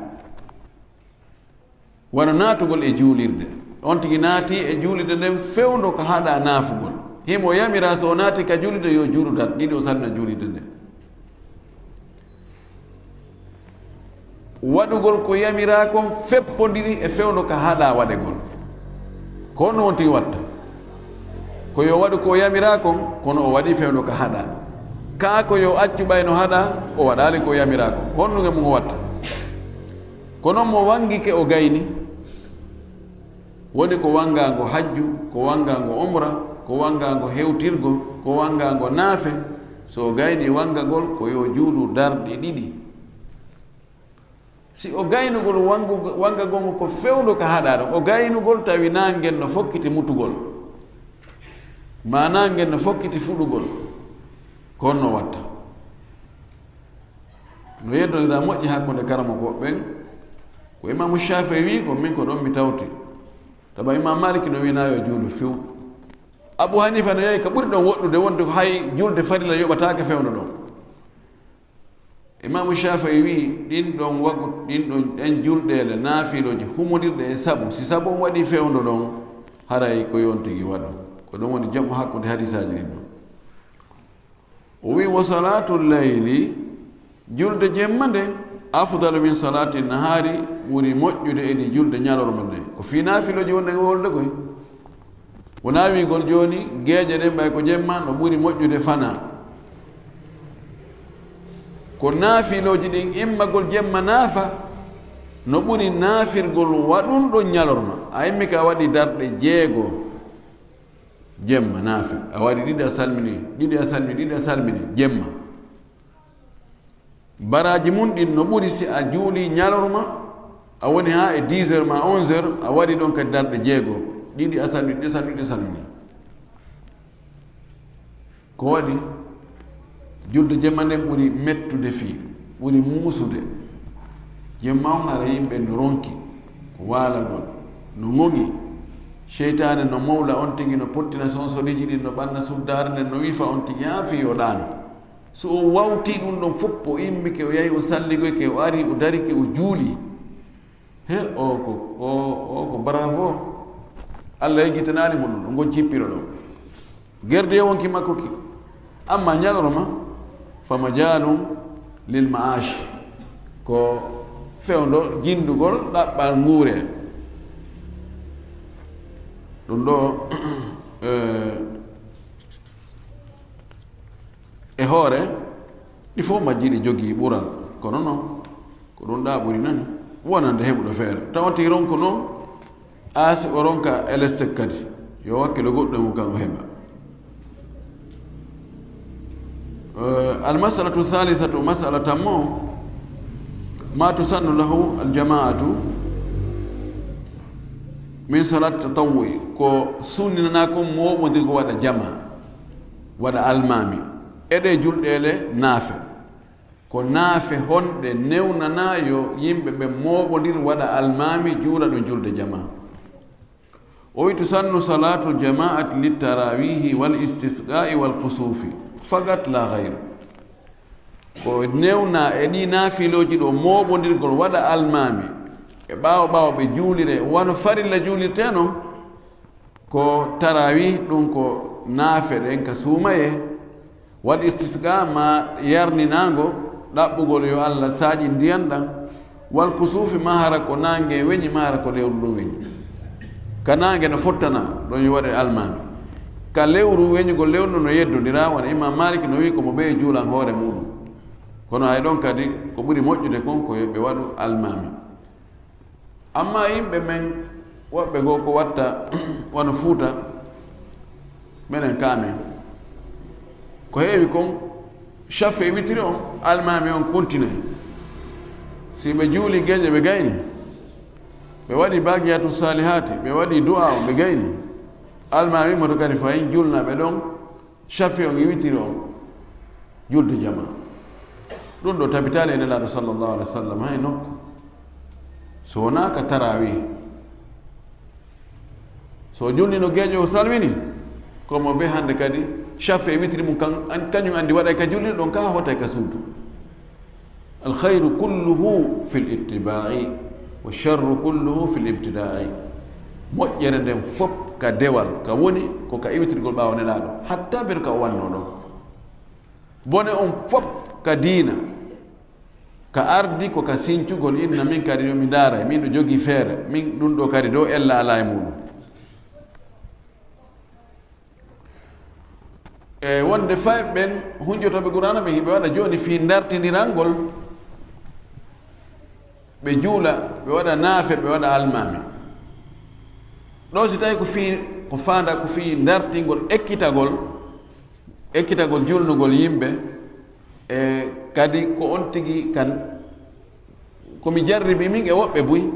wano naatugol e juulirde, on tigi naati e juulirde nden fewndo ka haɗa naafugol. Himo yamira so o naati ka juulirde yo juulu darɗe ɗiɗi o salmina juulirde nden. Waɗugol ko yamiraa kon feppondiri e fewndo ka haɗaa waɗegol. Ko honno on tigi watta? Ko yo waɗu ko yamiraa kon, kono o waɗi fewndo ka haɗaa. Kaa ko yo accu ɓay no haɗaa, o waɗaali ko yamiraa kon. Honɗun e mun o watta? Kono mo wangike o gayni. Woni ko wangaango hajju, ko wangaango umra, ko wangaango hewtirgo, ko wangaango naafe. So o gayni wangagol, ko yo juulu darɗe ɗiɗi. Si o gaynugol wangu-, wangagol ngo ko fewndo ka haɗaa ɗon, o gaynugol tawi naange ngen no fokkiti mutugol, maa naange ngen no fokkiti fuɗugol, ko honno watta? No yeddondiraa moƴƴi hakkunde karamokooɓe ɓen. Ko Imaamu Shaafi'i wi'i, ko min ko ɗon mi tawti. Taba Imaamu Maaliki no wi'i naa yo juulu few. Abu Haniifa no yahi ka ɓuri ɗon woɗɗude, wonde ko hay julde farilla yoɓataake fewndo ɗon. Imaamu Shaafi'i wi'i, ɗin ɗon wagu-, ɗin ɗon, ɗen julɗeele naafilooji humondirɗe e sabu, si sabu on waɗi fewndo ɗon, haray ko yo on tigi waɗu. Ko ɗum woni jam'u hakkunde hadiisaaji ɗin ɗon. O wi'i, "Wa salaatul layli, julde jemma nde, afdalu min salaati nahaari, ɓuri moƴƴude e ɗi julde ñalorma nde." Ko fii naafilooji wonde wolde koy. Wonaa wi'ugol jooni, geeƴe ɗen ɓay ko jemma no ɓuri moƴƴude fanaa. Ko naafilooji ɗin immagol jemma naafa, no ɓuri naafirgol waɗunɗon ñalorma. A immi ka a waɗi darɗe jeego jemma naafi. A waɗi ɗiɗi a salmini, ɗiɗi a salmini, ɗiɗi a salmini, jemma. Baraaji mun ɗin no ɓuri si a juuli ñalorma, a woni haa e dix heures ma onze heures, a waɗi ɗon kadi darɗe jeego, ɗiɗi a salmini, ɗiɗi a salmini, ɗiɗi a salmini. Ko waɗi? Julde jemma nden ɓuri mettude fii, ɓuri muusude. Jemma on hara yimɓe no ronki, ko waalagol, no ŋoŋi. Seytaane no mawla on tigi, no pottina sonsoriiji ɗin, no ɓanna suddaare nden, no wifa on tigi haa fii o ɗaano. So o wawti ɗum ɗon fof, o immike, o yahi, o salligoyke, o ari, o darike, o juuli. He, o ko, o, o ko bravo. Allah yejjitanaani mo ɗum, o ngon cippiro ɗon. Gerde e wonki makko ki. Amma ñalorma, fa majalun lil maash. Ko fewndo jindugol ɗaɓɓal nguure. Ɗum ɗo, eh, E hoore, ɗi fof majji ɗi jogii ɓural, kono noon, ko ɗum ɗaa ɓuri nani wonande heɓuɗo feere. Tawa tigi ronko noon, aasi o ronka elestek kadi, yo wakkilo goɗɗo e mum kan o heɓa. Eh, almasalatu thalithatu, masala tammo, ma tusannu lahu aljamaatu min salati tatawwu'i, ko sunninanaa kon mooɓondirgo waɗa jama, waɗa almaami. E ɗee julɗeele naafe. Ko naafe honɗe newnanaa yo yimɓe ɓe mooɓondir waɗa almaami juula ɗum julde jama? O wi tusannu salaatul jamaati littarawihi wal istisqaa'i wal kusuufi fagat la gayr. Ko newnaa e ɗii naafilooji ɗo mooɓondirgol waɗa almaami e ɓaawo ɓaawo ɓe juulire wano farilla juulirtee non. Ko tarawih, ɗum ko naafe ɗen ka suumayee, wal istisqa ma yarninaango, ɗaɓɓugol yo Allah saaƴin ndiyan ɗan, wal kusuufi ma hara ko naange weñi ma hara ko lewru ndun weñi. Ka naange no fottana, ɗon yo waɗe almaami. Ka lewru weñugol lewru ndun no yeddondira, wano Imam Malik no wi'i ko mo ɓeye juulan hoore muɗum. Kono hay ɗon kadi, ko ɓuri moƴƴude kon ko yo ɓe waɗu almaami. Amma yimɓe men woɓɓe goo ko watta wano Fuuta, menen ka men. Ko heewi kon, caffe e witiri on, almaami on kontinay. Si ɓe juuli geeƴe ɓe gayni, ɓe waɗi baaqiyatu saalihaati, ɓe waɗi du'a on, ɓe gayni. Almaami moto kadi fayin julna ɓe ɗon, caffe on e witiri on, julde jama. Ɗum ɗo tabitaali e Nelaaɗo sallallahu alaihi wa sallam hay nokku. So wonaa ka tarawih. So o julnino geeƴe o salmini, ko mo be hannde kadi, caffe e witiri mum kan, an-, kañum anndi waɗay ka julirɗon ka, hotay ka suudu. Al khayru kulluhu fil ittiba'i, wa sharru kulluhu fil ibtida'i. Moƴƴere nden fop ka dewal, ka woni, ko ka iwitirgol ɓaawo Nelaaɗo, hatta ɓen ka o wanno ɗon. Bone on fop ka diina, ka ardi ko ka sincugol, inna min kadi yo mi ndaaray, min ɗo jogii feere, min ɗum ɗo kadi dow ella alaa e muɗum. E wonde fay ɓen hunjotooɓe Qur'aana ɓen, hiɓe waɗa jooni fii dartindirangol, ɓe juula, ɓe waɗa naafe, ɓe waɗa almaami. Ɗo si tawi ko fii, ko faanda ko fii dartingol, ekkitagol, ekkitagol julnugol yimɓe, e kadi ko on tigi kan, ko mi jarribi min e woɓɓe buy,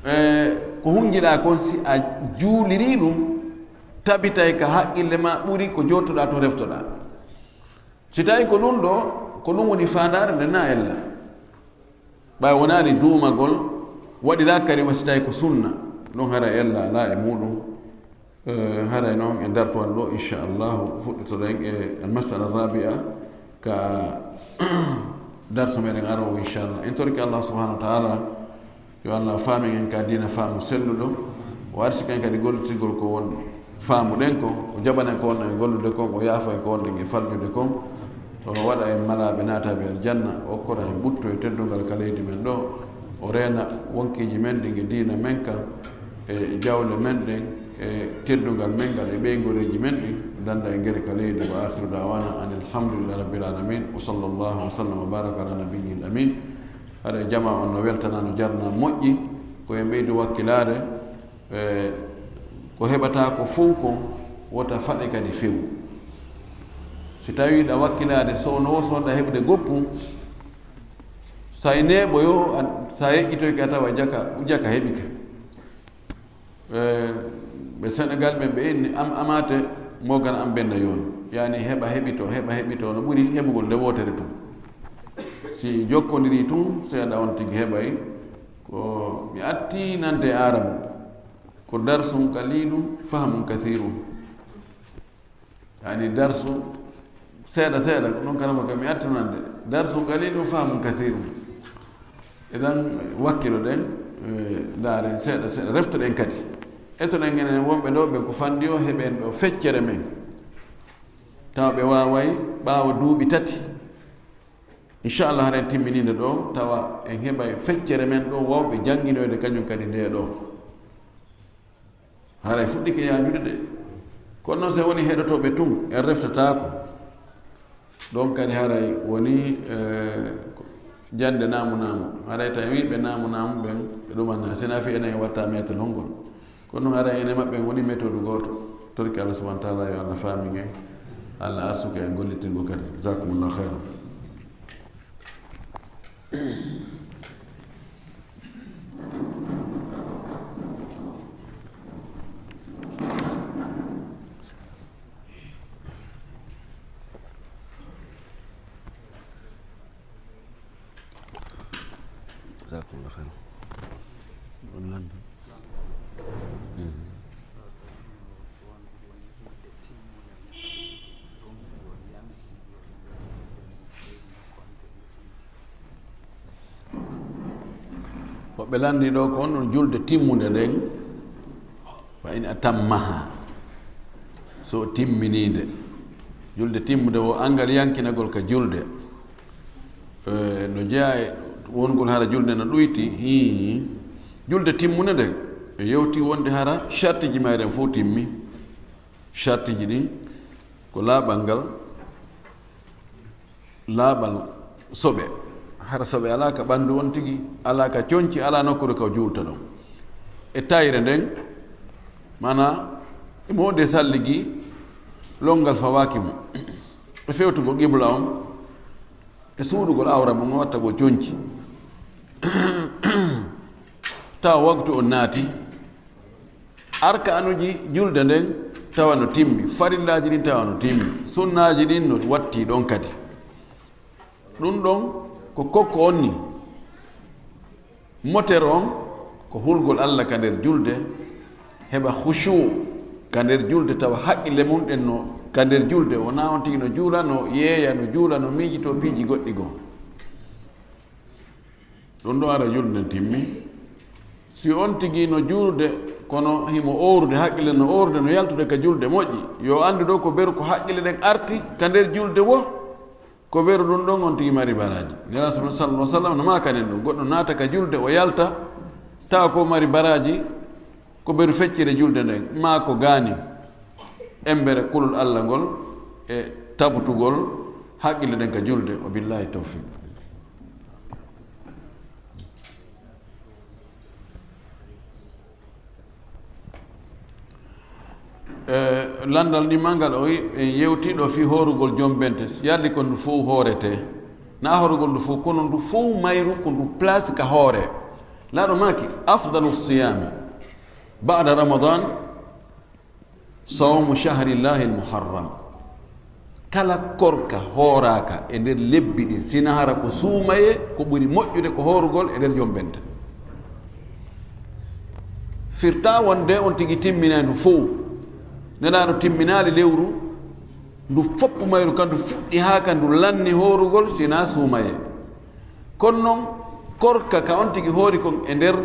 e ko hunjiɗaa kon, si a juuliri ɗum, tabitay ka haqqille ma ɓuri ko jottoɗaa to reftoɗaa. Si tawi ko ɗum ɗo, ko ɗum woni faandaare nde na ella. Ɓay wonaali duumagol, waɗiraa kadi wa si tawi ko sunna, ɗum hara ella alaa e muɗum. Eh, haray noon e dartowal ɗo, inchallahu, fuɗɗitoɗen e almasala rabia ka darsu meɗen arowo, inchallah. En torki Allah subhanahu wa taala, yo Allah faamin en ka diina faamu selluɗo, o arsiken kadi gollitirgol ko won faamuɗen ko, o jaɓanen ko wonɗen e gollude kon, o yaafa en ko wonɗen e faljude kon, o waɗa en malaaɓe naataaɓe aljanna, o okkora en ɓutto e teddungal ka leydi men ɗo, o reena wonkiiji men ɗin e diina men kan, e jawle men ɗen, e teddungal men ngal, e ɓeyngoreeji men ɗin, danda e ngere ka leydi. Wa akhiru da'wana anil hamdulillahi rabbil alamin. Wa sallallahu wa sallam wa baraka ala nabiyyil amin. Haɗa jama on no weltana, no jarna, moƴƴi, ko en ɓeydu wakkilaare, e ko heɓata ko fow kon, wota faɗe kadi few. Si tawi ɗa wakkilaade sowno wo, sowno ɗa heɓude goppu, sa e neeɓo yo, a, sa yeƴƴitoyke a tawa jaka, jaka heɓike. Eh, ɓe Senegal ɓen ɓe inni am amate mogan am benn yoon. Yani heɓa heɓito, heɓa heɓito no ɓuri heɓugol nde wootere tun. Si jokkodiri tun, seeɗa on tigi heɓay. Ko mi atti nande e Arabu, ko darsun qalilun fahmun kathirun. Yani darsu seeɗa seeɗa, ko ɗum kala mo kam mi artinande. Darsu qalilun fahmun kathirun. Idan wakkiloɗen, eh, ndaaren seeɗa seeɗa, reftoɗen kadi. Etoɗen enen wonɓe ɗo, ɓe ko fandi o, heɓen ɗo feccere men. Tawa ɓe waaway ɓaawo duuɓi tati. Inchallah, haren timmininde ɗo, tawa en heɓay feccere men ɗo, wawɓe jannginoyde kañum kadi nde ɗo. Haray fuɗɗike yaajude de. Kono noon, so woni heɗotooɓe tun, en reftataako. Ɗon kadi haray woni, eh, jannde naamu naamu. Haray tawi wiɓe naamu naamu ɓen, ɓe ɗumanna. Sina fi enen en watta méthode hongol. Kono noon haray enen maɓɓe en woni méthode gooto. Torki Allah subhanahu wa taala yo Allah faamin en. Allah arsuka en gollitirgo kadi. Jazakumullahu khairan. Jazakumullah khairan. On lanndii. Mhm. Ko ɓe lanndii ɗo ko honɗun julde timmunde nden, fa in atammaha, so o timminii nde. Julde timmunde wo anngal yankinagol ka julde. Eh, no jeyaa e wongol hara julde no ɗuyti, hii. Julde timmunde nden, ɓe yewti wonde hara shartiji mayre fof timmi. Shartiji ɗin ko laaɓal ngal, laaɓal soɓe. Hara soɓe alaa ka ɓanndu on tigi, alaa ka conci, alaa nokkuure ka o juulta ɗon. E tayre nden, maanaa, emo wonde salligi, lonngal fawaaki mo. E fewtugol qibla on, e suuɗugol awra mum, o wattagol conci. Tawa waktu on naati, arkaanuuji julde nden tawa no timmi, farillaaji ɗin tawa no timmi, sunnaaji ɗin no watti ɗon kadi. Ɗum ɗon ko kokko on ni. Moteur on ko hulgol Alla ka nder julde, heɓa khushu ka nder julde, tawa haqqille mum ɗen no ka nder julde, wonaa on tigi no juula, no yeeya, no juula, no miijitoo piiji goɗɗi goo. Ɗum ɗon ara julde nden timmi. Si on tigi no juulude, kono himo oorude, haqqille no oorude, no yaltude ka julde moƴƴi, yo anndu ɗoo ko beru ko haqqille ɗen arti ka nder julde woo, ko beru ɗum ɗon on tigi mari baraaji. Nelaaɗo sallallahu alaihi wasallam no maakani en ɗum, goɗɗo naata ka julde, o yalta, tawa ko mari baraaji, ko beru feccere julde nden, maa ko gaani embere kulol Alla ngol e tabutugol haqqille ɗen ka julde. Wa billahi tawfiq. E, lanndal ɗimmal ngal, o wi, en yewtii ɗoo fii hoorugol jombente, yalti ko ndu fow hooretee. Na hoorugol ndu fow, kono ndu fow mayru ko ndu place ka hoore. Nelaaɗo maaki, afdalu siyami ba'da Ramadan, sawmu shahrillahi al-muharram. Kala korka hooraaka e nder lebbi ɗin, sina hara ko suumayee, ko ɓuri moƴƴude ko hoorugol e nder jombente. Firtaa wonde on tigi timminay ndu fow. Nelaaɗo timminaali lewru ndu fow mayru, ka ndu fuɗɗi haa ka ndu lanni hoorugol, sina suumayee. Kono non, korka ka on tigi hoori kon e nder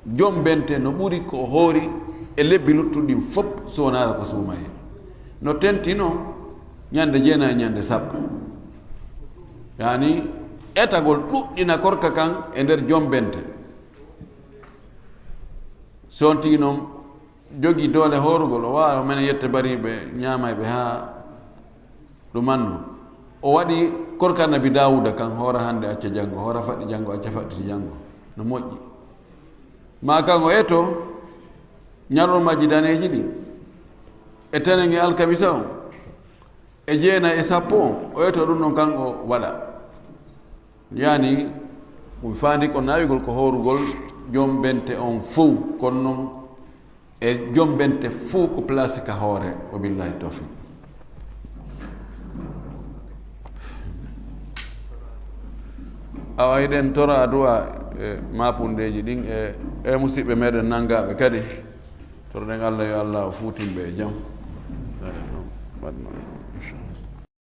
jombente no ɓuri ko o hoori e lebbi luttuɗi ɗin fow, so wonaa ko suumayee. No tentino ñande jeenayi e ñande sappo. Yaani, etagol ɗuɗɗina korka kan e nder jombente. Si on tigi non jogii doole hoorugol, o waawa, menen yette bariiɓe ñaamayɓe haa ɗumanno. O waɗi korka Annabi Daawuda kan, hoora hannde, acca janngo, hoora faɗɗi janngo, acca faɗɗiti janngo. No moƴƴi. Maa kan o eto ñalormaaji daneeji ɗin, e tenen e alkamisa on, e jeenayi e sappo on, o eto ɗum ɗon kan o waɗa. Yaani, ɗum faandi ko naawigol ko hoorugol jombente on fow, kono non e jombente fow ko place ka hoore. Wa billahi tawfiq. Awa, hiɗen tora addu'a e maapundeeji ɗin e, e musiɓɓe meɗen nanngaaɓe kadi. Toroɗen Allah yo Allah o fuutin ɓe e jam. Eyi, noon, waɗno, inchallah.